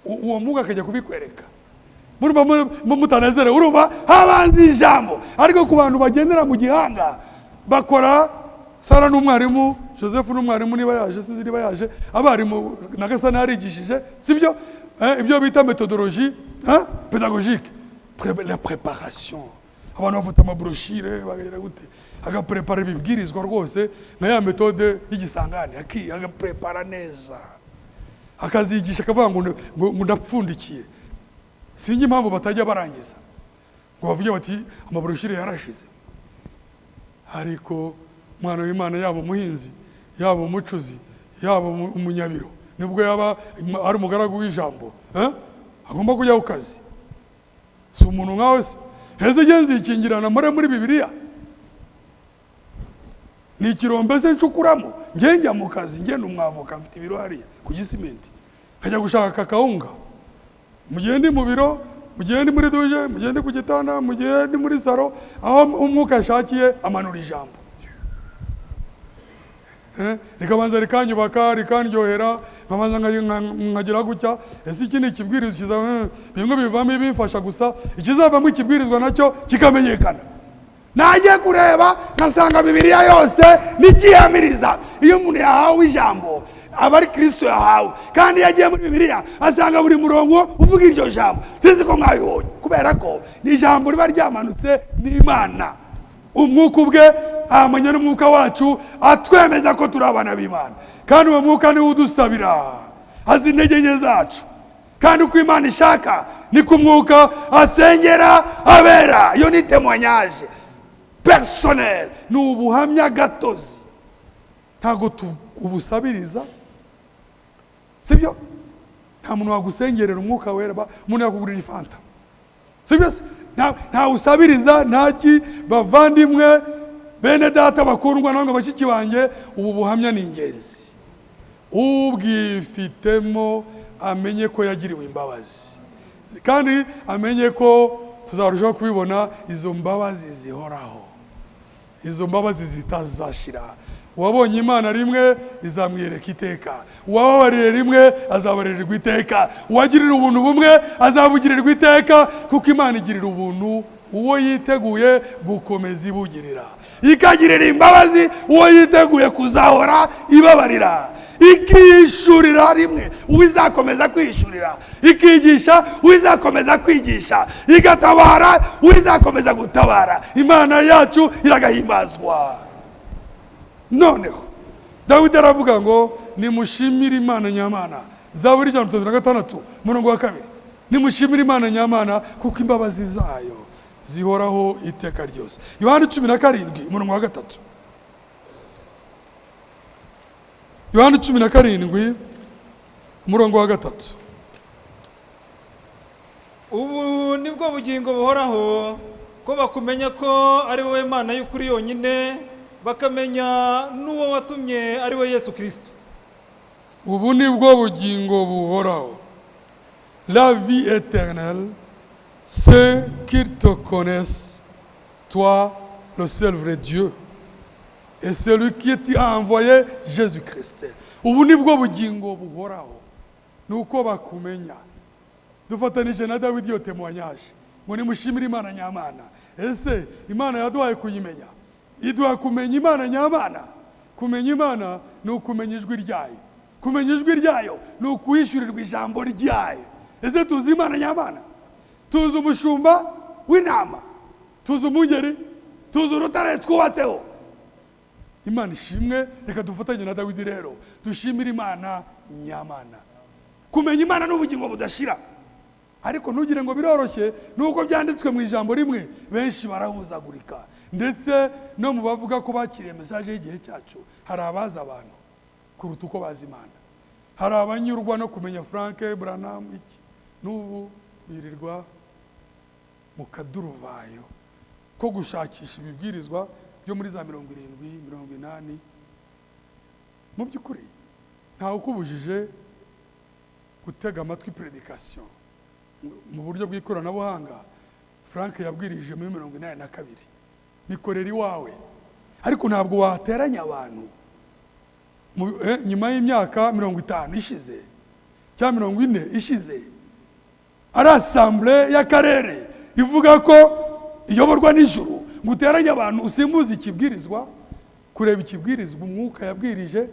uwo mwuka akajya kubikwereka. Murumva mutanezerewe? Urumva habanza ijambo, ariko ku bantu bagendera mu gihanga bakora. Sara n'umwarimu, Joseph n'umwarimu, niba yaje, sinzi niba yaje, abarimu na Gasana yarigishije, sibyo? Ibyo bita méthodologie, hein? Pédagogique. La préparation, abantu bafata amabrochures, bakagira gute, agaprepara ibibwirizwa rwose na ya méthode y'igisangane, agaprepara neza, akazigisha, akavuga ngo ndapfundikiye. Sinzi impamvu batajya barangiza ngo bavuge bati amabrochures yarashize. Ariko umwana w'Imana, yaba umuhinzi, yaba umucuzi, yaba umunyabiro, nibwo yaba ari umugaragu w'ijambo, eh? Agomba kujya ku kazi. Si umuntu nkawe se? Heza igenzi ikingirana muri Bibiliya ni ikirombe se ncukuramo? Njye njya mu kazi, ngenda umwavoka, mfite ibiro hariya ku Gisimenti, nkajya gushaka akawunga. Mu gihe ndi mu biro, mu gihe ndi muri douche, mu gihe ndi ku gitanda, mu gihe ndi muri salon, aho umwuka ashakiye amanura ijambo. Rikabanza rikanyubaka, rikandyohera, nkabanza nkagira gutya: ese iki ni ikibwirizwa kiza? Bimwe bivamo ibimfasha gusa, ikizavamo ikibwirizwa nacyo kikamenyekana. Najye kureba nkasanga Bibiliya yose nikihamiriza. Iyo umuntu yahawe ijambo, aba ari Kirisito yahawe, kandi iyo agiye muri Bibiliya asanga buri murongo uvuga iryo jambo. Sinzi ko mwabibonye, kubera ko ni ijambo riba ryamanutse n'Imana. Umwuka ubwe ahamanya n'umwuka wacu, atwemeza ko turi abana b'Imana, kandi uwo mwuka niwe udusabira, azi intege nke zacu, kandi uko Imana ishaka niko umwuka asengera abera. Iyo ni témoignage personnel, ni ubuhamya gatozi, ntabwo ubusabiriza, sibyo? Nta muntu wagusengerera Umwuka Wera. Umuntu yakugurira ifanta, sibyo se? Nta usabiriza ntaki. Bavandimwe, bene data bakundwa, nangwa bashiki banjye, ubu buhamya ni ingenzi. Ubwifitemo amenye ko yagiriwe imbabazi, kandi amenye ko tuzarushaho kubibona, izo mbabazi zihoraho, izo mbabazi zitazashira. Uwabonye Imana rimwe, izamwiyereka iteka. Uwababariye rimwe, azabarirwa iteka. Uwagirira ubuntu bumwe, azabugirirwa iteka, kuko Imana igirira ubuntu uwo yiteguye gukomeza ibugirira, ikagirira imbabazi uwo yiteguye kuzahora ibabarira, ikishurira rimwe uwo izakomeza kwishurira, ikigisha uwo izakomeza kwigisha, igatabara uwo izakomeza gutabara. Imana yacu iragahimbazwa. Noneho Dawidi aravuga ngo nimushimire Imana nyamana. Zaburi 136, umurongo wa 2: nimushimire Imana nyamana, kuko imbabazi zayo zihoraho iteka ryose. Yohani 17, umurongo wa 3. Yohani 17, umurongo wa 3. Ubu nibwo bugingo buhoraho, ko bakumenya ko ari wowe Mana y'ukuri yonyine, bakamenya n'uwo watumye ari we Yesu Kirisito. Ubu ni bwo bugingo buhoraho, la vie éternelle, c'est qu'ils te connaissent, toi le seul vrai Dieu, et celui qui t'a envoyé, Jésus-Christ. Ubu ni bwo bugingo buhoraho, ni uko bakumenya. Dufatanije na Dawidi iyo témoignage ngo nimushimire Imana nyamana. Ese Imana yaduhaye kuyimenya, iduha kumenya Imana nyamana? Kumenya Imana ni ukumenya ijwi ryayo, kumenya ijwi ryayo ni ukuhishurirwa ijambo ryayo. Ese tuzi Imana nyamana? Tuzi umushumba w'intama, tuzi umwungeri, tuzi urutare twubatseho. Imana ishimwe. Reka dufatanye na Dawidi rero dushimire Imana nyamana. Kumenya Imana n'ubugingo budashira, ariko ntugire ngo biroroshye nuko byanditswe mu ijambo rimwe. Benshi barahuzagurika, ndetse no mu bavuga ko bakiriye message y'igihe cyacu hari abaza abantu. Kuruta uko bazi Imana. Hari abanyurwa no kumenya Frank Branham iki, n'ubu birirwa mu kaduruvayo ko gushakisha ibibwirizwa byo muri za 70, 80. Mu by'ukuri ntawe ukubujije gutega amatwi prédication mu buryo bw'ikoranabuhanga. Frank yabwirije muri 82, bikorera iwawe, ariko ntabwo wateranya abantu nyuma y'imyaka 50 ishize cyangwa 40 ishize, ari assemblée y'akarere ivuga ko iyoborwa n'ijuru, ngo uteranye abantu, usimbuze ikibwirizwa kureba ikibwirizwa umwuka yabwirije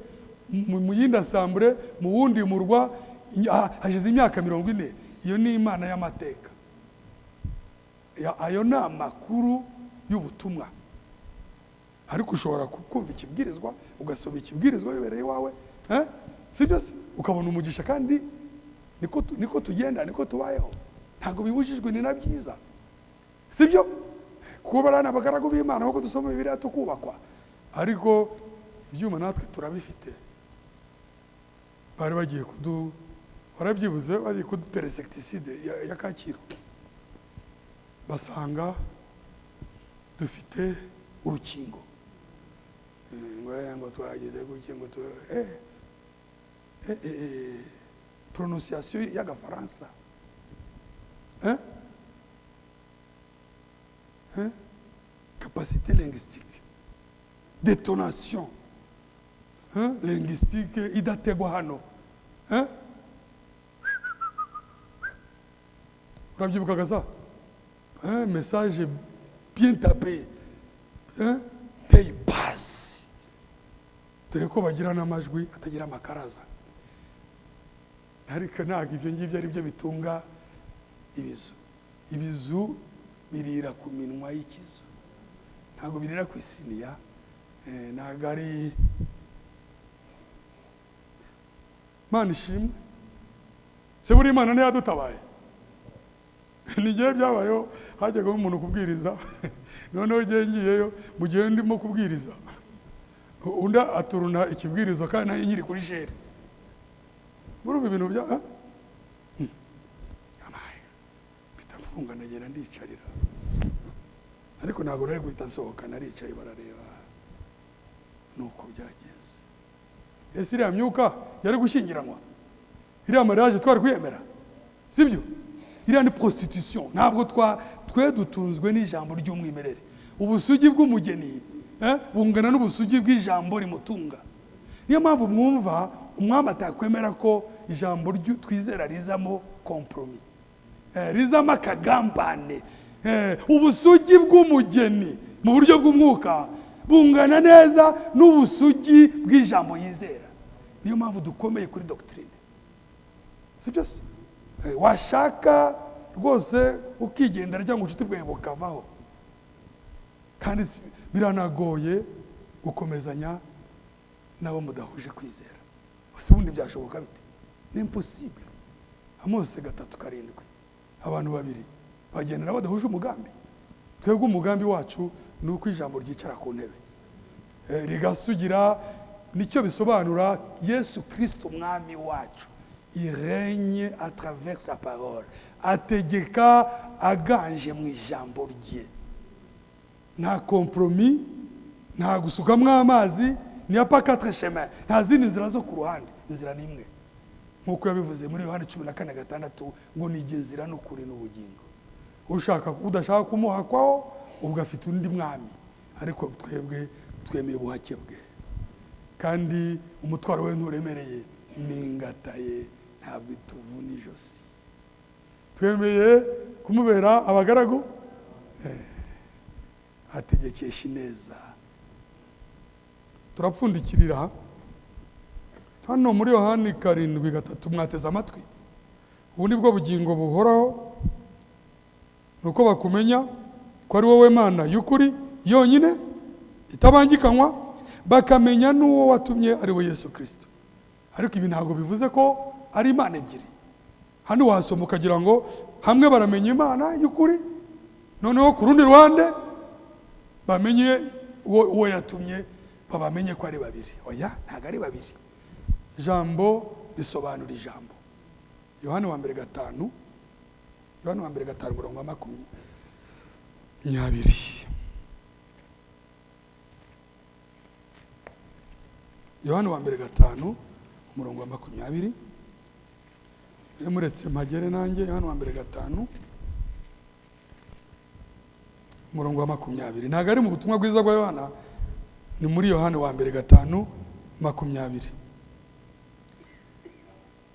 mu yindi assemblée, mu wundi murwa, hashize imyaka 40. Iyo ni Imana y'amateka. Ayo ni amakuru y'ubutumwa. Ariko ushobora kumva ikibwirizwa, ugasoma ikibwirizwa bibereye iwawe, eh? Si byo se? Ukabona umugisha. Kandi niko tugenda, niko tubayeho, ntabwo bibujijwe, ni na byiza, si byo? Kuba ari abagaragu b'Imana nk'uko dusoma Bibiliya tukubakwa. Ariko ibyuma natwe turabifite. Bari bagiye kudu, warabyibuze, bagiye kudutera insecticide ya Kacyiru, basanga dufite urukingo. Ngo twagize gutya, ngo tu prononciation y'agafaransa, eh? Capacité linguistique, détonation, hein? Linguistique idategwa hano, hein? Urabyibukaga sa, hein? Message bien tapé, hein? Teye pasi, dore ko bagira n'amajwi atagira amakaraza. Ariko ntabwo ibyo ngibyo ari byo bitunga ibizu. Ibizu birira ku minwa y'ikizu, ntabwo birira ku isiniya. Ntabwo ari. Imana ishimwe se, buriya Imana ntiyadutabaye. Ni igihe byabayeho hajyagamo umuntu kubwiriza, noneho igihe ngiyeyo, mu gihe ndimo kubwiriza, undi aturuna ikibwirizo kandi nayo nkiri kuri chaire. Murumva ibintu bya, ah? Amaye. Mpita mfunga, ndagenda ndicarira, ariko ntabwo nari guhita nsohoka. Naricaye, barareba nuko byagenze. Ese iriya myuka yari gushyingiranwa? Iriya mariage twari kuyemera? Sibyo? Iriya ni prostitution. Ntabwo twe dutunzwe n'ijambo ry'umwimerere. Ubusugi bw'umugeni bungana n'ubusugi bw'ijambo rimutunga. Niyo mpamvu mwumva umwami atakwemera ko ijambo twizera rizamo compromis, rizamo akagambane. Ubusugi bw'umugeni mu buryo bw'umwuka bungana neza n'ubusugi bw'ijambo yizera. Niyo mpamvu dukomeye kuri doctrine, si byo se? Washaka rwose ukigendera cyangwa ubucuti bwawe bukavaho. Kandi biranagoye gukomezanya n'abo mudahuje kwizera. Ese ubundi byashoboka bite? Ni impossible. Amose 3:7, abantu babiri bagendana badahuje umugambi? Twebwe umugambi wacu ni uko ijambo ryicara ku ntebe, rigasugira. Nicyo bisobanura Yesu Kirisito umwami wacu. Il règne à travers sa parole, ategeka aganje mu ijambo rye. Nta compromis, nta gusukamo amazi, ni pas quatre chemins, nta zindi nzira zo ku ruhande. Inzira ni imwe, nk'uko yabivuze muri Yohani 14:6, ngo ni inzira n'ukuri n'ubugingo. Ushaka, udashaka kumuhakwaho, ubwo afite undi mwami. Ariko twebwe twemeye ubuhake bwe, kandi umutwaro we nturemereye, n'ingata ye ntabwo ituvuna ijosi. Twemeye kumubera abagaragu. Ategekesha ineza. Turapfundikirira hano muri Yohani 7:3. Mwateze amatwi. Ubu ni bwo bugingo buhoraho, ni uko bakumenya ko ari wowe Mana y'ukuri yonyine itabangikanywa, bakamenya n'uwo watumye, ari we Yesu Kirisito. Ariko ibi ntabwo bivuze ko ari Imana ebyiri. Hano wasoma ukagira ngo hamwe baramenya Imana y'ukuri, noneho ku rundi ruhande bamenye uwo yatumye, babamenye ko ari babiri. Oya, ntabwo ari babiri. Jambo risobanura ijambo. Yohani wa mbere 5, Yohani wa mbere 5 umurongo wa 20. Yohani wa mbere 5 umurongo wa 20. Muretse mpagere nanjye. Yohani wa mbere 5 umurongo wa 20. Ntabwo ari mu butumwa bwiza bwa Yohana, ni muri Yohani wa mbere 5:20.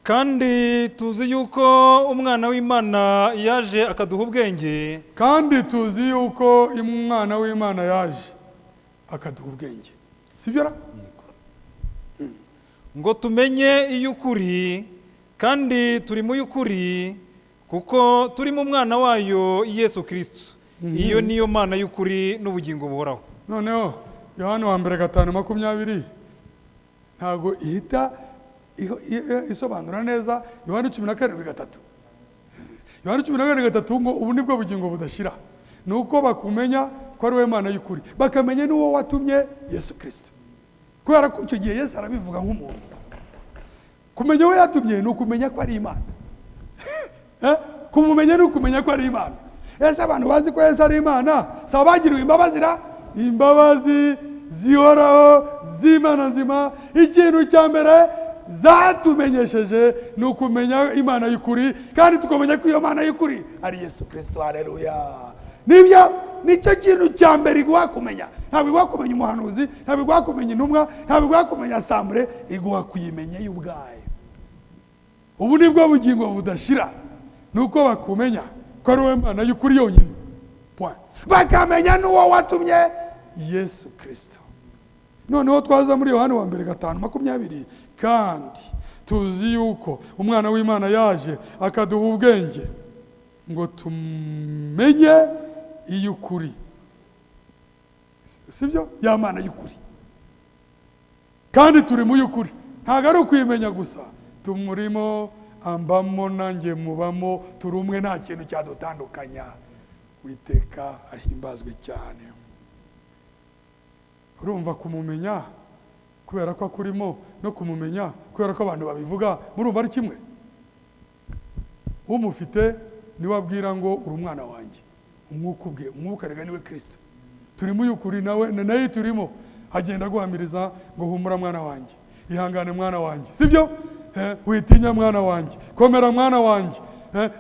Kandi tuzi yuko umwana w'Imana yaje akaduha ubwenge. Kandi tuzi yuko umwana w'Imana yaje akaduha ubwenge. Sibyo ra? Ngo tumenye iy'ukuri, kandi turi mu y'ukuri, kuko turi mu mwana wayo Yesu Kristo. Iyo niyo Mana y'ukuri n'ubugingo buhoraho. Noneho Yohana wa mbere 5:20 ntago ihita isobanura neza Yohana 17:3. Yohana 17:3 ngo ubu nibwo bugingo budashira, nuko bakumenya ko ari we Mana y'ukuri, bakamenya n'uwo watumye Yesu Kristo. Kubera ko icyo gihe Yesu arabivuga nk'umuntu. Kumenya uwo yatumye ni ukumenya ko ari Imana. Kumumenya ni ukumenya ko ari Imana. Ese abantu bazi ko Yesu ari Imana, si abagiriwe imbabazi ra? Imbabazi zihoraho z'Imana nzima. Ikintu cya mbere zatumenyesheje ni ukumenya Imana y'ukuri, kandi tukamenya ko iyo Mana y'ukuri ari Yesu Kristo. Haleluya! Nibyo, nicyo kintu cya mbere iguha kumenya. Ntabwo iguha kumenya umuhanuzi, ntabwo iguha kumenya intumwa, ntabwo iguha kumenya asambure, iguha kuyimenya y'ubwayo. Ubu nibwo bugingo budashira, nuko bakumenya ko ari we Mana y'ukuri yonyine. Point. Bakamenya n'uwo watumye Yesu Kristo. Noneho twaza muri Yohana wa mbere 5:20, kandi tuzi yuko umwana w'Imana yaje akaduha ubwenge ngo tumenye iy'ukuri. Sibyo? Ya Mana y'ukuri. Kandi turi mu y'ukuri. Ntabwo ari ukuyimenya gusa, tumurimo, ambamo nanjye mubamo, turi umwe, nta kintu cyadutandukanya. Uwiteka ahimbazwe cyane. Urumva kumumenya kubera ko akurimo no kumumenya kubera ko abantu babivuga, murumva ari kimwe. Umufite niwe abwira ngo uri umwana wanjye, umwuka ubwe, umwuka rega niwe Kristo. Turi mu y'ukuri nawe naye turimo. Agenda aguhamiriza ngo humura mwana wanjye, ihangane mwana wanjye, sibyo? Witinya mwana wanjye, komera mwana wanjye,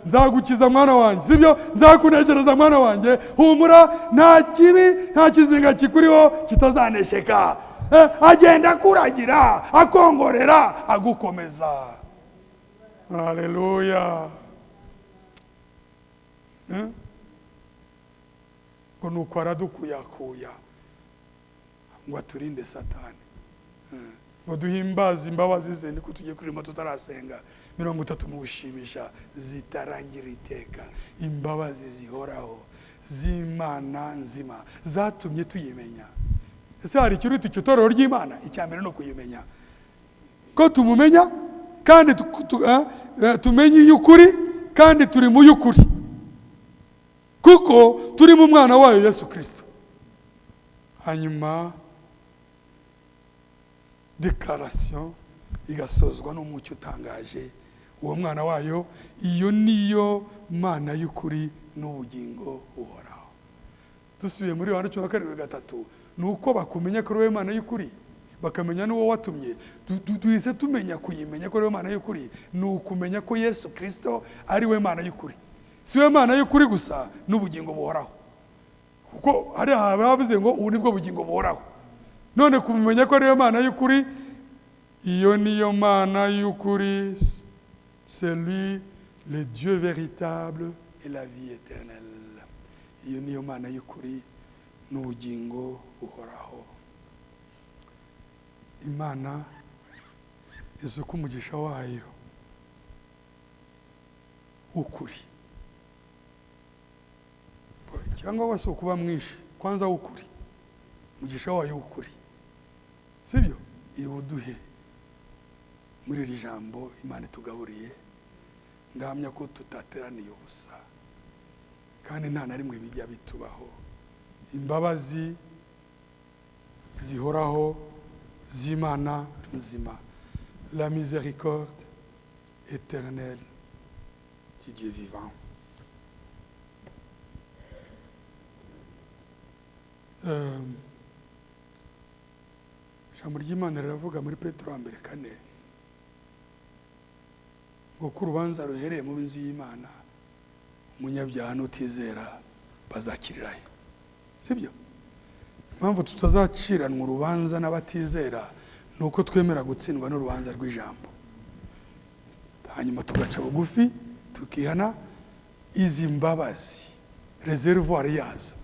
nzagukiza mwana wanjye, sibyo? Nzakuneshereza mwana wanjye, humura, nta kibi nta kizinga kikuriho kitazanesheka. Agenda akuragira, akongorera, agukomeza. Haleluya! Ngo nuko aradukuyakuya ngo aturinde Satani, ngo duhimbaze imbabazi ze. Niko tugiye kuririmba tutarasenga. 30 mu gushimisha zitarangira iteka. Imbabazi zihoraho z'Imana nzima zatumye tuyimenya. Ese hari ikiruta icyo torero ry'Imana? Icya mbere ni ukuyimenya, ko tumumenya kandi tumenye iy'ukuri, kandi turi mu y'ukuri kuko turi mu mwana wayo Yesu Kristo. Hanyuma declaration igasozwa n'umucyo utangaje, uwo mwana wayo, iyo niyo Mana y'ukuri n'ubugingo buhoraho. Dusubiye muri Yohana 17:3, nuko bakumenya ko ari wowe Mana y'ukuri, bakamenya n'uwo watumye. Duhise tumenya kuyimenya ko ari wowe Mana y'ukuri, ni ukumenya ko Yesu Kristo ari we Mana y'ukuri. Si we Mana y'ukuri gusa, n'ubugingo buhoraho. Kuko hari abavuze ngo ubu nibwo bugingo buhoraho. None kumenya ko ari we Mana y'ukuri, iyo niyo Mana y'ukuri, c'est lui le Dieu véritable et la vie éternelle. Iyo niyo Mana y'ukuri n'ubugingo buhoraho. Imana isuka umugisha wayo ukuri, cyangwa wese ukuba mwinshi, kwanza ukuri, umugisha wayo ukuri, sibyo? Iwuduhe muri iri jambo Imana itugaburiye. Ndahamya ko tutateraniye ubusa, kandi nta na rimwe bijya bitubaho. Imbabazi zihoraho z'Imana nzima La miséricorde éternelle du Dieu vivant. Ijambo ry'Imana riravuga muri Petero wa mbere 4 ngo ko urubanza ruhereye mu nzu y'Imana, umunyabyaha n'utizera bazakirirayo. Sibyo? Impamvu tutazaciranwa urubanza n'abatizera ni uko twemera gutsindwa n'urubanza rw'ijambo, hanyuma tugaca bugufi tukihana. Izi mbabazi reservoir yazo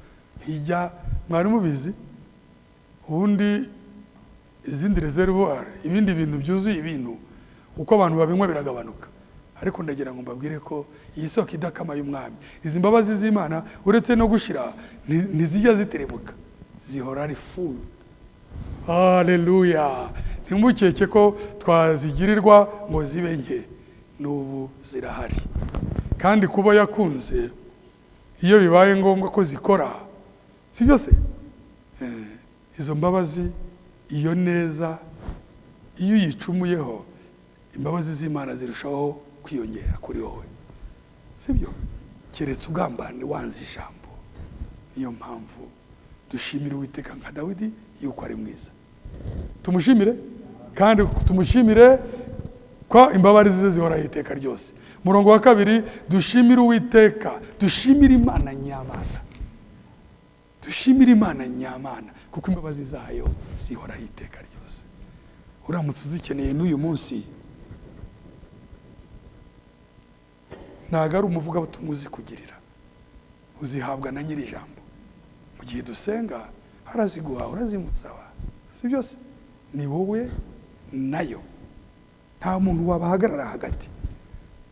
ntijya, mwari mubizi? Ubundi izindi reservoir, ibindi bintu byuzuye ibintu, uko abantu babinywa biragabanuka. Ariko ndagira ngo mbabwire ko iyi soko idakama y'umwami, izi mbabazi z'Imana, uretse no gushira, ntizijya ziterebuka, zihora ari full. Haleluya! Ntimukeke ko twazigirirwa ngo zibe nke, n'ubu zirahari. Kandi kuba yakunze, iyo bibaye ngombwa ko zikora, si byose? Izo mbabazi, iyo neza, iyo uyicumuyeho, imbabazi z'Imana zirushaho kwiyongera kuri wowe, sibyo? Keretse ugambane wanze ijambo. Niyo mpamvu dushimira Uwiteka nka Dawidi yuko ari mwiza. Tumushimire, kandi tumushimire ko imbabazi ze zihoraho iteka ryose. Murongo wa 2, dushimire Uwiteka, dushimire Imana nyamana, dushimire Imana nyamana, kuko imbabazi zayo zihoraho iteka ryose. Uramutse uzikeneye n'uyu munsi, ntabwo ari umuvugabutumwa uzikugirira, uzihabwa na nyiri ijambo. Mu gihe dusenga araziguha, urazimusaba, si byose? Ni wowe nayo, nta muntu wabahagarara hagati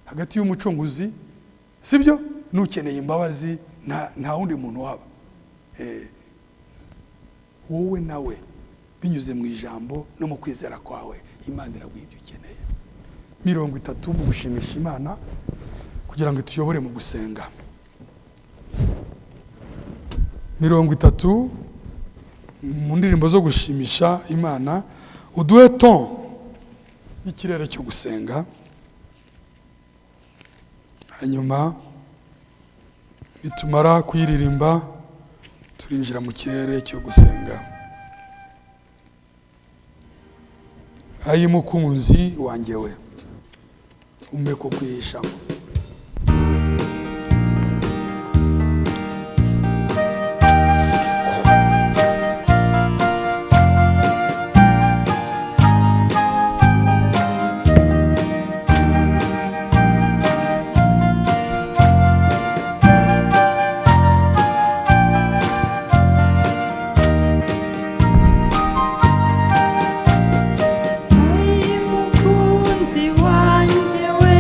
hagati y'umucunguzi, sibyo? N'ukeneye imbabazi nta wundi muntu waba. Wowe nawe binyuze mu ijambo no mu kwizera kwawe, Imana iraguha ibyo ukeneye. 30 mu gushimisha Imana kugira ngo ituyobore mu gusenga. 30 mu ndirimbo zo gushimisha Imana, uduhe ton y'ikirere cyo gusenga, hanyuma nitumara kuyiririmba turinjira mu kirere cyo gusenga. Ayi mukunzi wanjye we, umpe ko kwihishamo. Mukunzi wanjye we,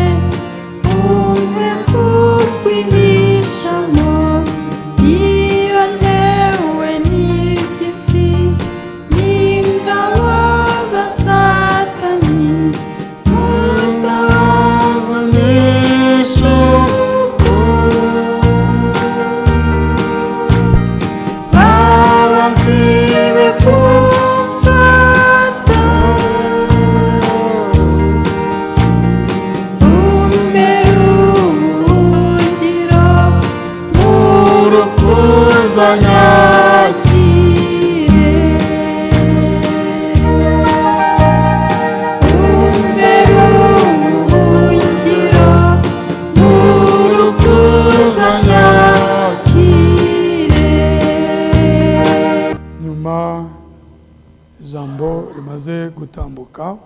Ijambo rimaze gutambuka,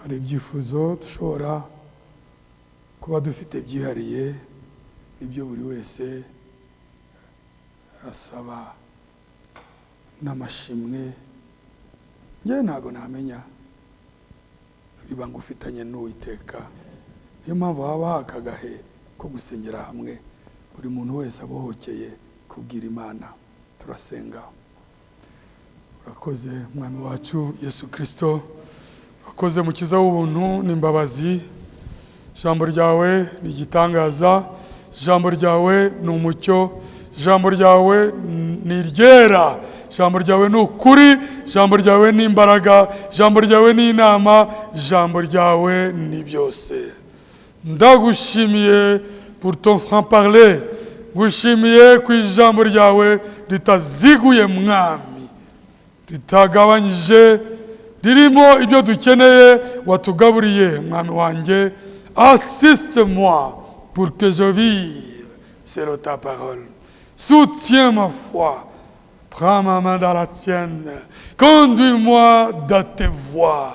hari ibyifuzo dushobora kuba dufite byihariye, ibyo buri wese asaba n'amashimwe. Njye ntago namenya ibanga ufitanye n'Uwiteka, niyo mpamvu haba hakagahe ko gusengera hamwe, buri muntu wese abohokeye kubwira Imana. Turasenga. Urakoze Mwami wacu Yesu Kristo, urakoze Mukiza w'ubuntu n'imbabazi. Ijambo ryawe ni igitangaza, ijambo ryawe ni umucyo, ijambo ryawe ni iryera, ijambo ryawe ni ukuri, Ijambo ryawe ni imbaraga, ijambo ryawe ni inama, ijambo ryawe ni byose. Ndagushimiye pour ton franc parler, ngushimiye ku ijambo ryawe ritaziguye, Mwami, ritagabanyije, ririmo ibyo dukeneye watugaburiye. Mwami wanjye, assiste moi pour que je vive selon ta parole. Soutiens ma foi, prends ma main dans la tienne, conduis-moi dans tes voies.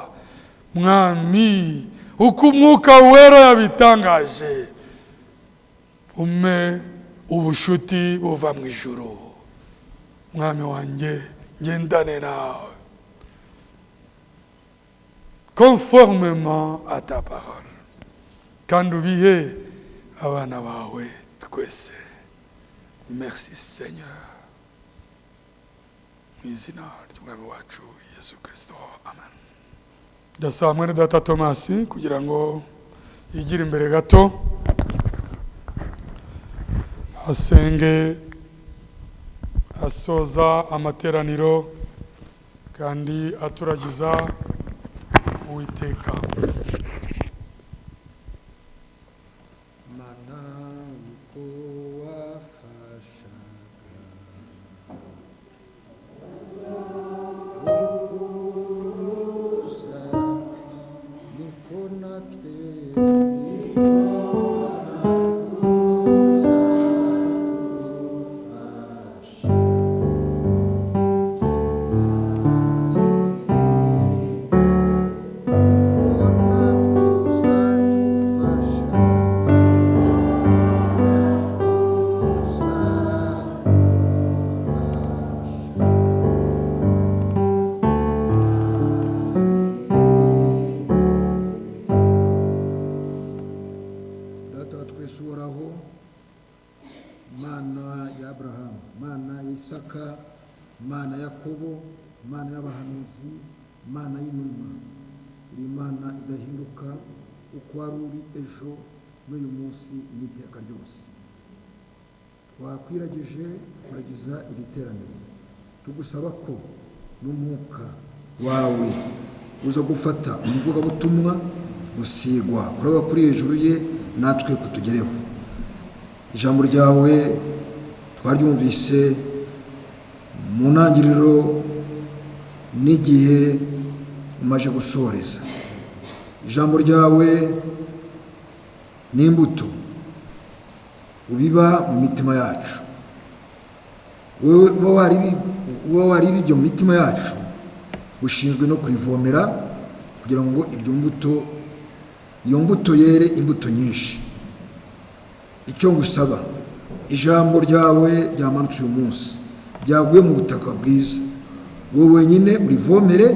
Mwami, uko Umwuka Wera yabitangaje, umpe ubushuti buva mu ijuru. Mwami wanjye, ngendane nawe conformément à ta parole, kandi ubihe abana bawe twese. Merci Seigneur, mu izina ry'Umwami wacu Yesu Kirisito, amen. Ndasaba mwene data Tomasi kugira ngo yigire imbere gato, asenge asoza amateraniro kandi aturagiza Uwiteka. Mana, uko wafashaga ukuruza, niko natwe, niko natwe uzadufasha. Niko natwe uzadufasha, niko natwe uzadufasha. Data wa twese uhoraho, Mana ya Aburahamu, Mana ya Isaka, Mana ya Yakobo, Mana y'abahanuzi, Mana y'intumwa, uri Imana idahinduka, uko wari uri ejo n'uyu munsi n'iteka ryose. Twakwiragije, tukuragiza iri teraniro, tugusaba ko n'Umwuka wawe uza gufata umuvugabutumwa, gusigwa kuraba kuri hejuru ye natwe kutugereho. Ijambo ryawe twaryumvise mu ntangiriro n'igihe umaze gusoreza. Ijambo ryawe ni imbuto ubiba mu mitima yacu. Wowe uba waribibye mu mitima yacu, ushinzwe no kurivomera kugira ngo iryo mbuto, iyo mbuto yere imbuto nyinshi. Icyo ngusaba, ijambo ryawe ryamanutse uyu munsi, ryaguye mu butaka bwiza, wowe wenyine urivomere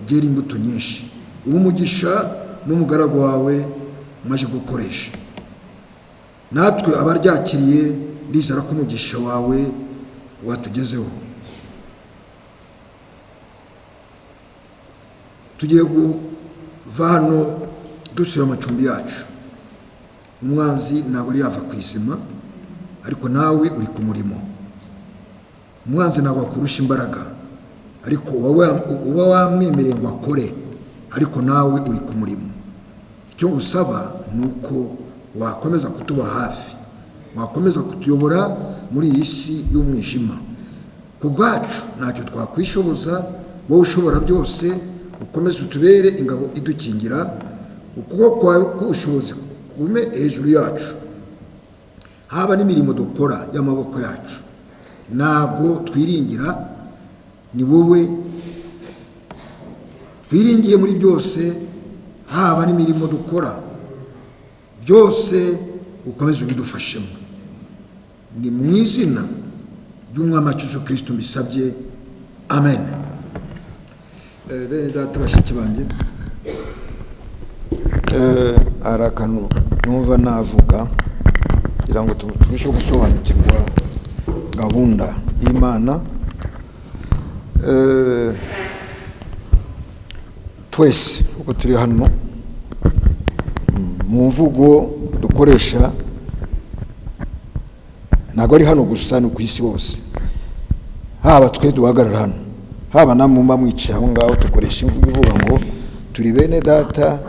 ryera imbuto nyinshi, uba umugisha n'umugaragu wawe umaze gukoresha. Natwe abaryakiriye, ndizera ko umugisha wawe watugezeho. Tugiye kuva hano dusubira amacumbi yacu. Umwanzi ntabwo ari yava ku izima, ariko nawe uri ku murimo. Umwanzi ntabwo akurusha imbaraga, ariko uba wamwemereye ngo akore, ariko nawe uri ku murimo. Icyo ngusaba ni uko wakomeza kutuba hafi, wakomeza kutuyobora muri iyi si y'umwijima. Ku bwacu ntacyo twakwishoboza, wowe ushobora byose, ukomeze utubere ingabo idukingira, ukuboko kwawe k'ubushobozi kugume hejuru yacu, haba n'imirimo dukora y'amaboko yacu. Ntabwo twiringira, ni wowe twiringiye muri byose, haba n'imirimo dukora byose, ukomeze ubidufashemo. Ni mu izina ry'Umwami wacu Yesu Kirisito mbisabye, amen. Bene data, bashiki banjye, hari akantu numva navuga kugira ngo turusheho gusobanukirwa gahunda y'Imana. Twese uko turi hano, mu mvugo dukoresha, ntabwo ari hano gusa, ni ku isi hose, haba twe duhagarara hano, haba Haba namwe muba mwicaye aho ngaho, dukoresha imvugo ivuga ngo turi bene data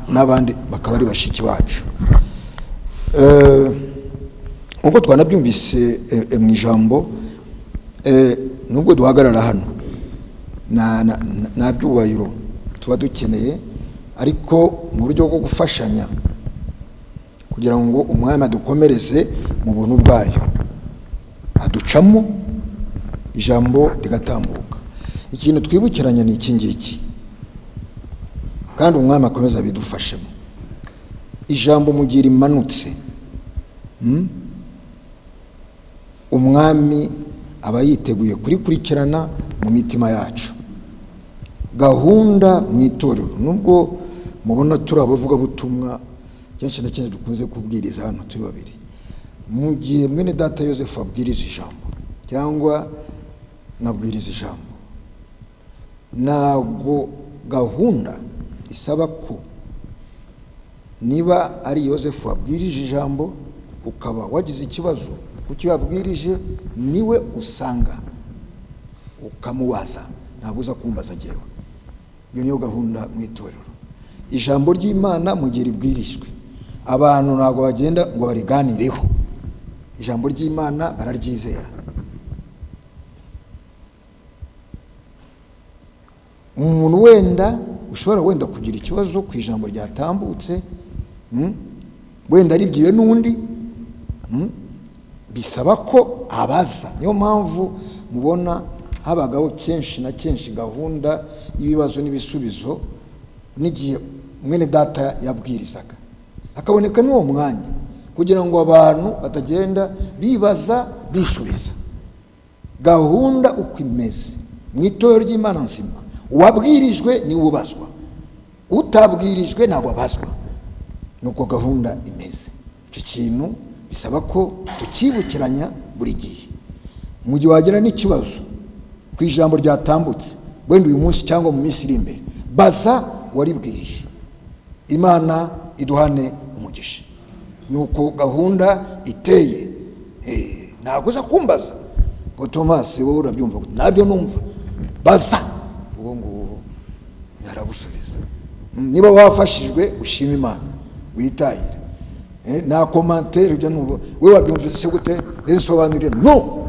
n'abandi bakaba ari bashiki bacu. Nk'uko twanabyumvise mu ijambo, nubwo duhagarara hano nta byubahiro tuba dukeneye, ariko mu buryo bwo gufashanya kugira ngo umwami adukomereze mu buntu bwayo, aducamo ijambo rigatambuka. Ikintu twibukiranya ni iki ngiki, kandi umwami akomeza abidufashemo. Ijambo mu gihe rimanutse, umwami aba yiteguye kurikurikirana mu mitima yacu. Gahunda mu itorero, nubwo mubona turi abavugabutumwa kenshi na kenshi dukunze kubwiriza hano turi babiri, mu gihe mwene data Yosefu abwiriza ijambo cyangwa nkabwiriza ijambo, ntabwo gahunda isaba ko niba ari Yosefu wabwirije ijambo ukaba wagize ikibazo kuki wabwirije, niwe usanga ukamubaza, ntabwo uza kumbaza njyewe. Iyo niyo gahunda mu itorero. Ijambo ry'Imana mu gihe ribwirijwe abantu ntabwo bagenda ngo bariganireho, ijambo ry'Imana bararyizera. Umuntu wenda ushobora wenda kugira ikibazo ku ijambo ryatambutse, wenda aribwiwe n'undi, bisaba ko abaza. Niyo mpamvu mubona habagaho kenshi na kenshi gahunda y'ibibazo n'ibisubizo n'igihe mwene data yabwirizaga, hakaboneka n'uwo mwanya kugira ngo abantu batagenda bibaza bisubiza. Gahunda uko imeze mu itorero ry'Imana nzima, uwabwirijwe ni ubazwa, utabwirijwe ntabwo abazwa. Nuko gahunda imeze. Icyo kintu bisaba ko tukibukiranya buri gihe. Mu gihe wagira n'ikibazo ku ijambo ryatambutse wenda uyu munsi cyangwa mu minsi iri imbere, baza waribwirije. Imana iduhane umugisha. Nuko gahunda iteye. Ntabwo uza kumbaza ngo Thomas wowe urabyumva gute, nabyo numva, baza uwo nguwo yaragusubiza. Niba wafashijwe ushima Imana witahire. Nta commentaire ibyo nubo wewe wabyumvise gute, nsobanurire no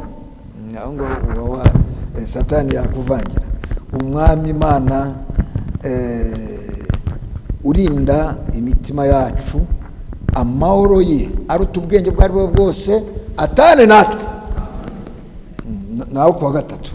aho ngaho uba Satani yakuvangira. Umwami Imana urinda imitima yacu, amahoro ye aruta ubwenge bwo aribwo bwose, atane natwe. Nawe kuwa gatatu.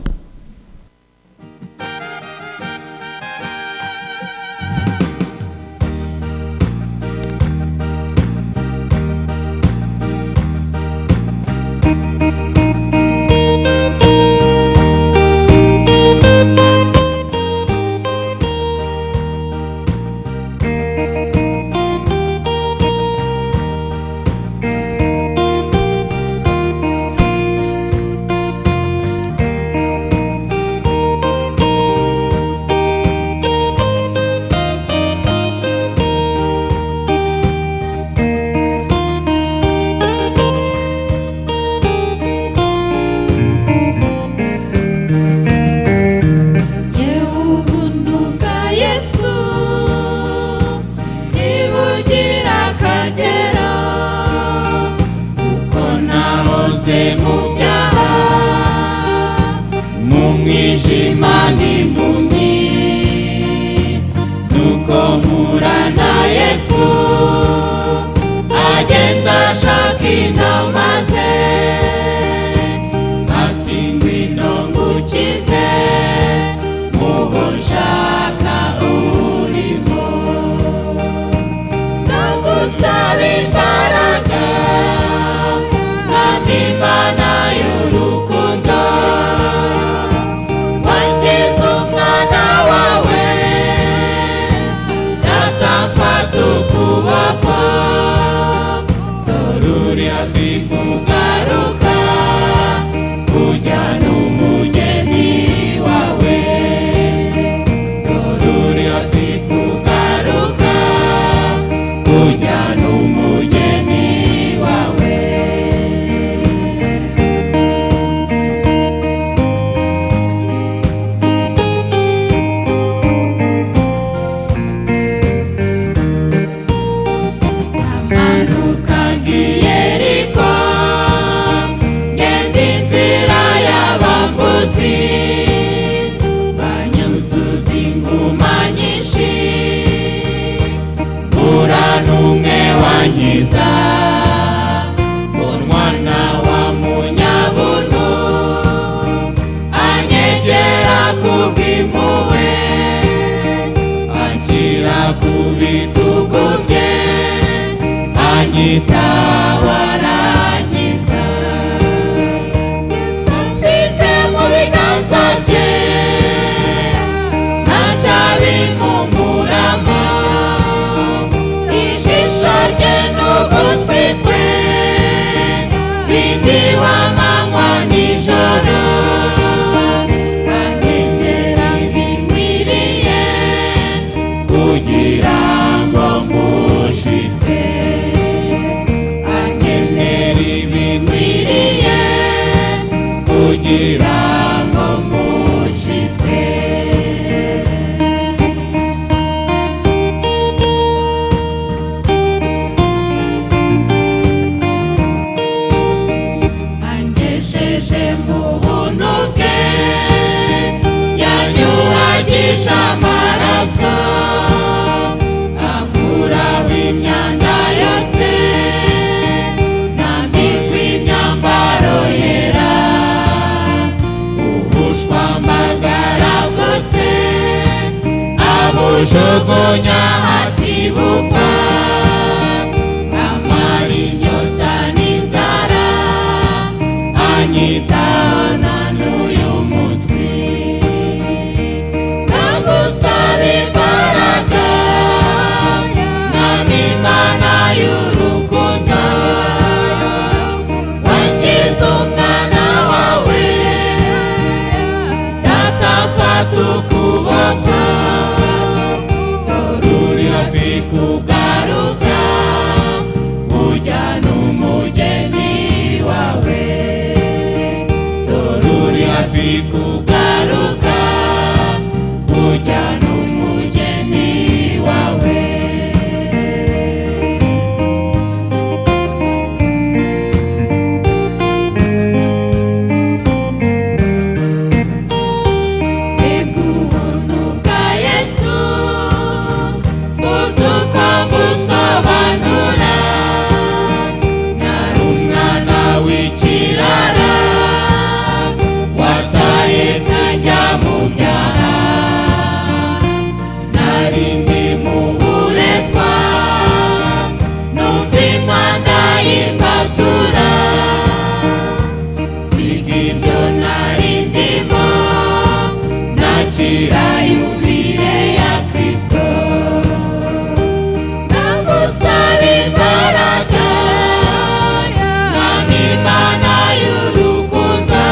arankiza, umwana wa munyabuntu anyegera kubw'impuhwe, anshyira ku bitugu bye, anyitaho arankiza. Mfite mu biganza bye, ntacyabimunguramo, ijisho rye n'ugutwi kwe bindiwe amanywa nijoro, angendera ibinkwiriye kugira ngo mbushitse, angenera ibinkwiriye kugira ngo mbushitse. Angesheje mu buntu bwe, yanyuhagije amaraso, akuraho imyanda yose, nambikwa imyambaro yera, ubushwambagara bwose abujugunya hatibukwa, amara inyota n'inzara, anyitaho na n'uyu munsi. Ndagusaba imbaraga, Mwami Imana y'urukundo, wangize umwana wawe, data mfata ukuboko, dore uri hafi kugaruka, ujyana umugeni wawe, dore uri hafi kugaruka, ujyana umugeni wawe. Mbega ubuntu bwa Yesu buzi uko mbusobanura, nari umwana w'ikirara wataye sinjya mu byaha, nari ndi mu buretwa numva impanda y'imbatura, siga ibyo nari ndimo, nakira yubile ya Kristo. Ndagusaba imbaraga, Mwami Imana y'urukundo,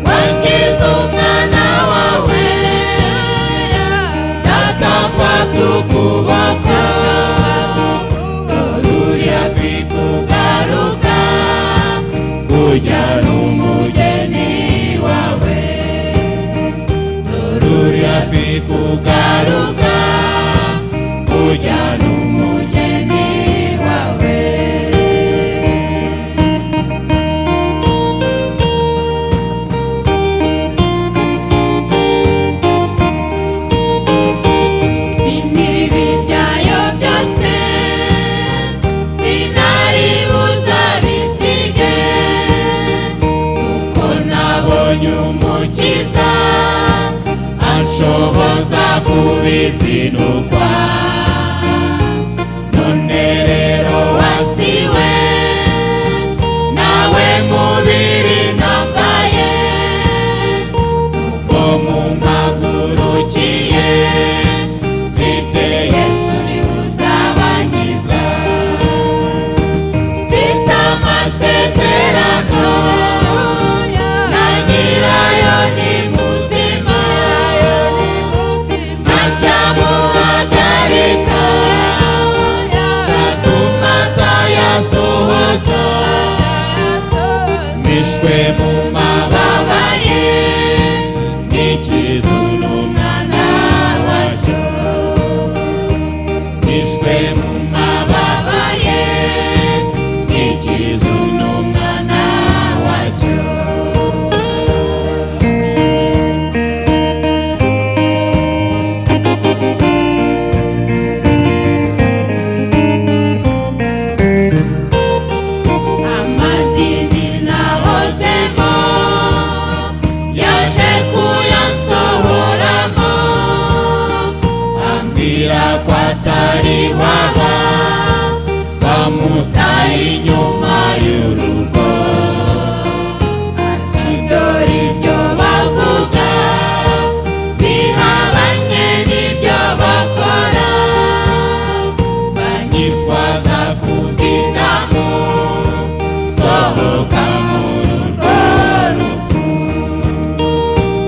wangize umwana wawe, data mfata ukuboko, dore uri hafi kugaruka, kujyana umugeni wawe, dore uri hafi kugaruka, kujyana umugeni wawe. Sinibi byayo byose sinari buzabisige, kuko nabonye umukiza anshoboza kubizinukwa. None rero wasiwe nawe mubiri nambaye, ubwo mumpagurukiye, mfite Yesu niwe uzabankiza, mfite amasezerano na nyirayo ni muzima, ntacyamuhagarika cyatuma atayasohoza, mishwe mu mababa ye n'ikizu n'umwana wacyo, mishwe mu mababa ye n'ikizu n'umwana wacyo. Kwitwaza kundindamu sohoka muri urwo rupfu.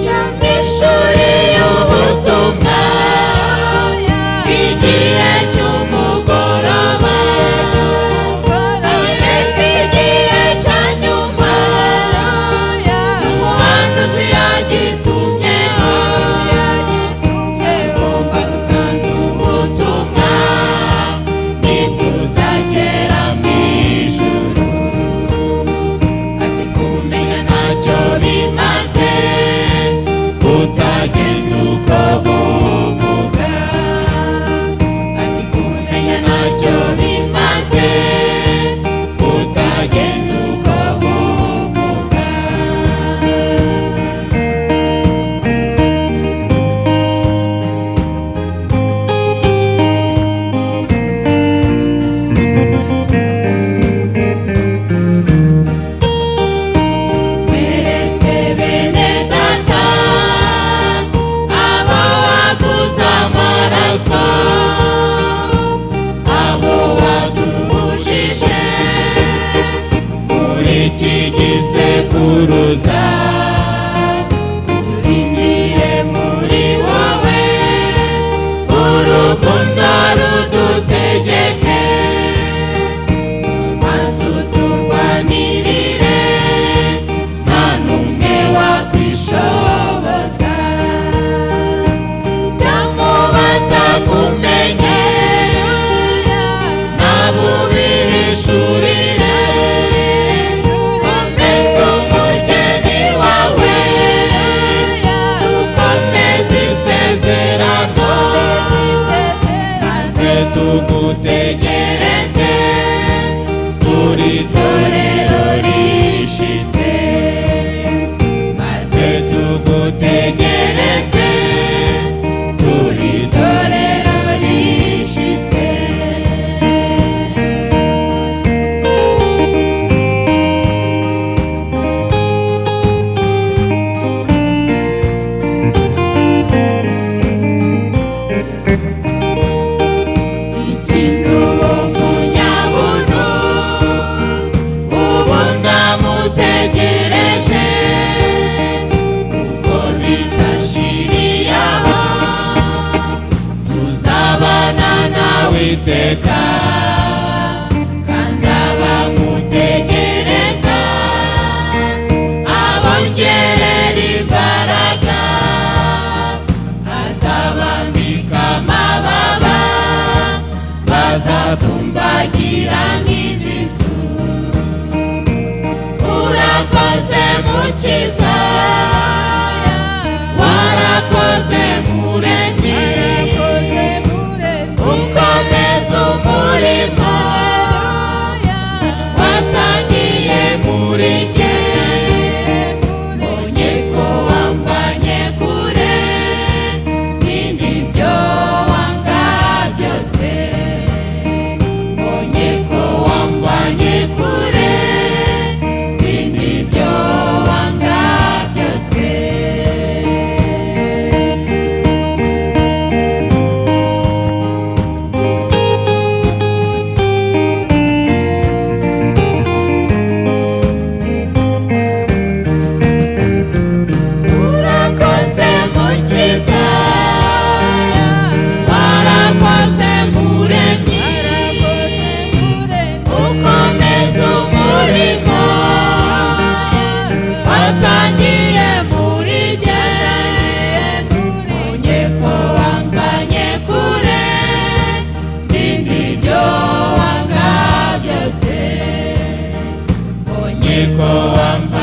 Yamishuriye ubutumwa bw'igihe cy'umugoroba, anyereka igihe cya nyuma, n'umuhanuzi yagitumyeho. Tugomba gusa n'ubutumwa nibwo uzagera mu ijuru. Ati kumenya ntacyo bimaze utagenda uko buvuga. Ati kumenya ntacyo bimaze utagenda uko buvuga. Weretse bene data abo waguze amaraso, abo waduhujije muri iki gisekuruza, turindire muri wowe urukundo rudutegeke, maze uturwanirire nta n'umwe wakwishoboza. Batakumenye nabo ubihishurire, komeza umugeni wawe, ukomeze isezerano, maze tugutegereze turi torero rishitse, maze tugutegereze turi torero rishitse. Ikindi uwo munyabuntu ubu ndamutegereje, kuko bitashiriye aho tuzabana nawe iteka, kandi abamutegereza abongerera imbaraga, azabambika amababa, bazatumbagira nk'ibizu. Urakoze Mukiza, warakoze Muremyi, ukomeza umurimo watangiye muri jye. Mbonye ko wamvanye kure n'indi byo wanga byose, mbonye ko wamvanye kure n'indi byo wanga byose. Urakoze Mukiza, warakoze Muremyi, ukomeza umurimo watangiye muri jye. Mbonye ko wamvanye kure n'indi byo wanga byose, mbonye ko wamvanye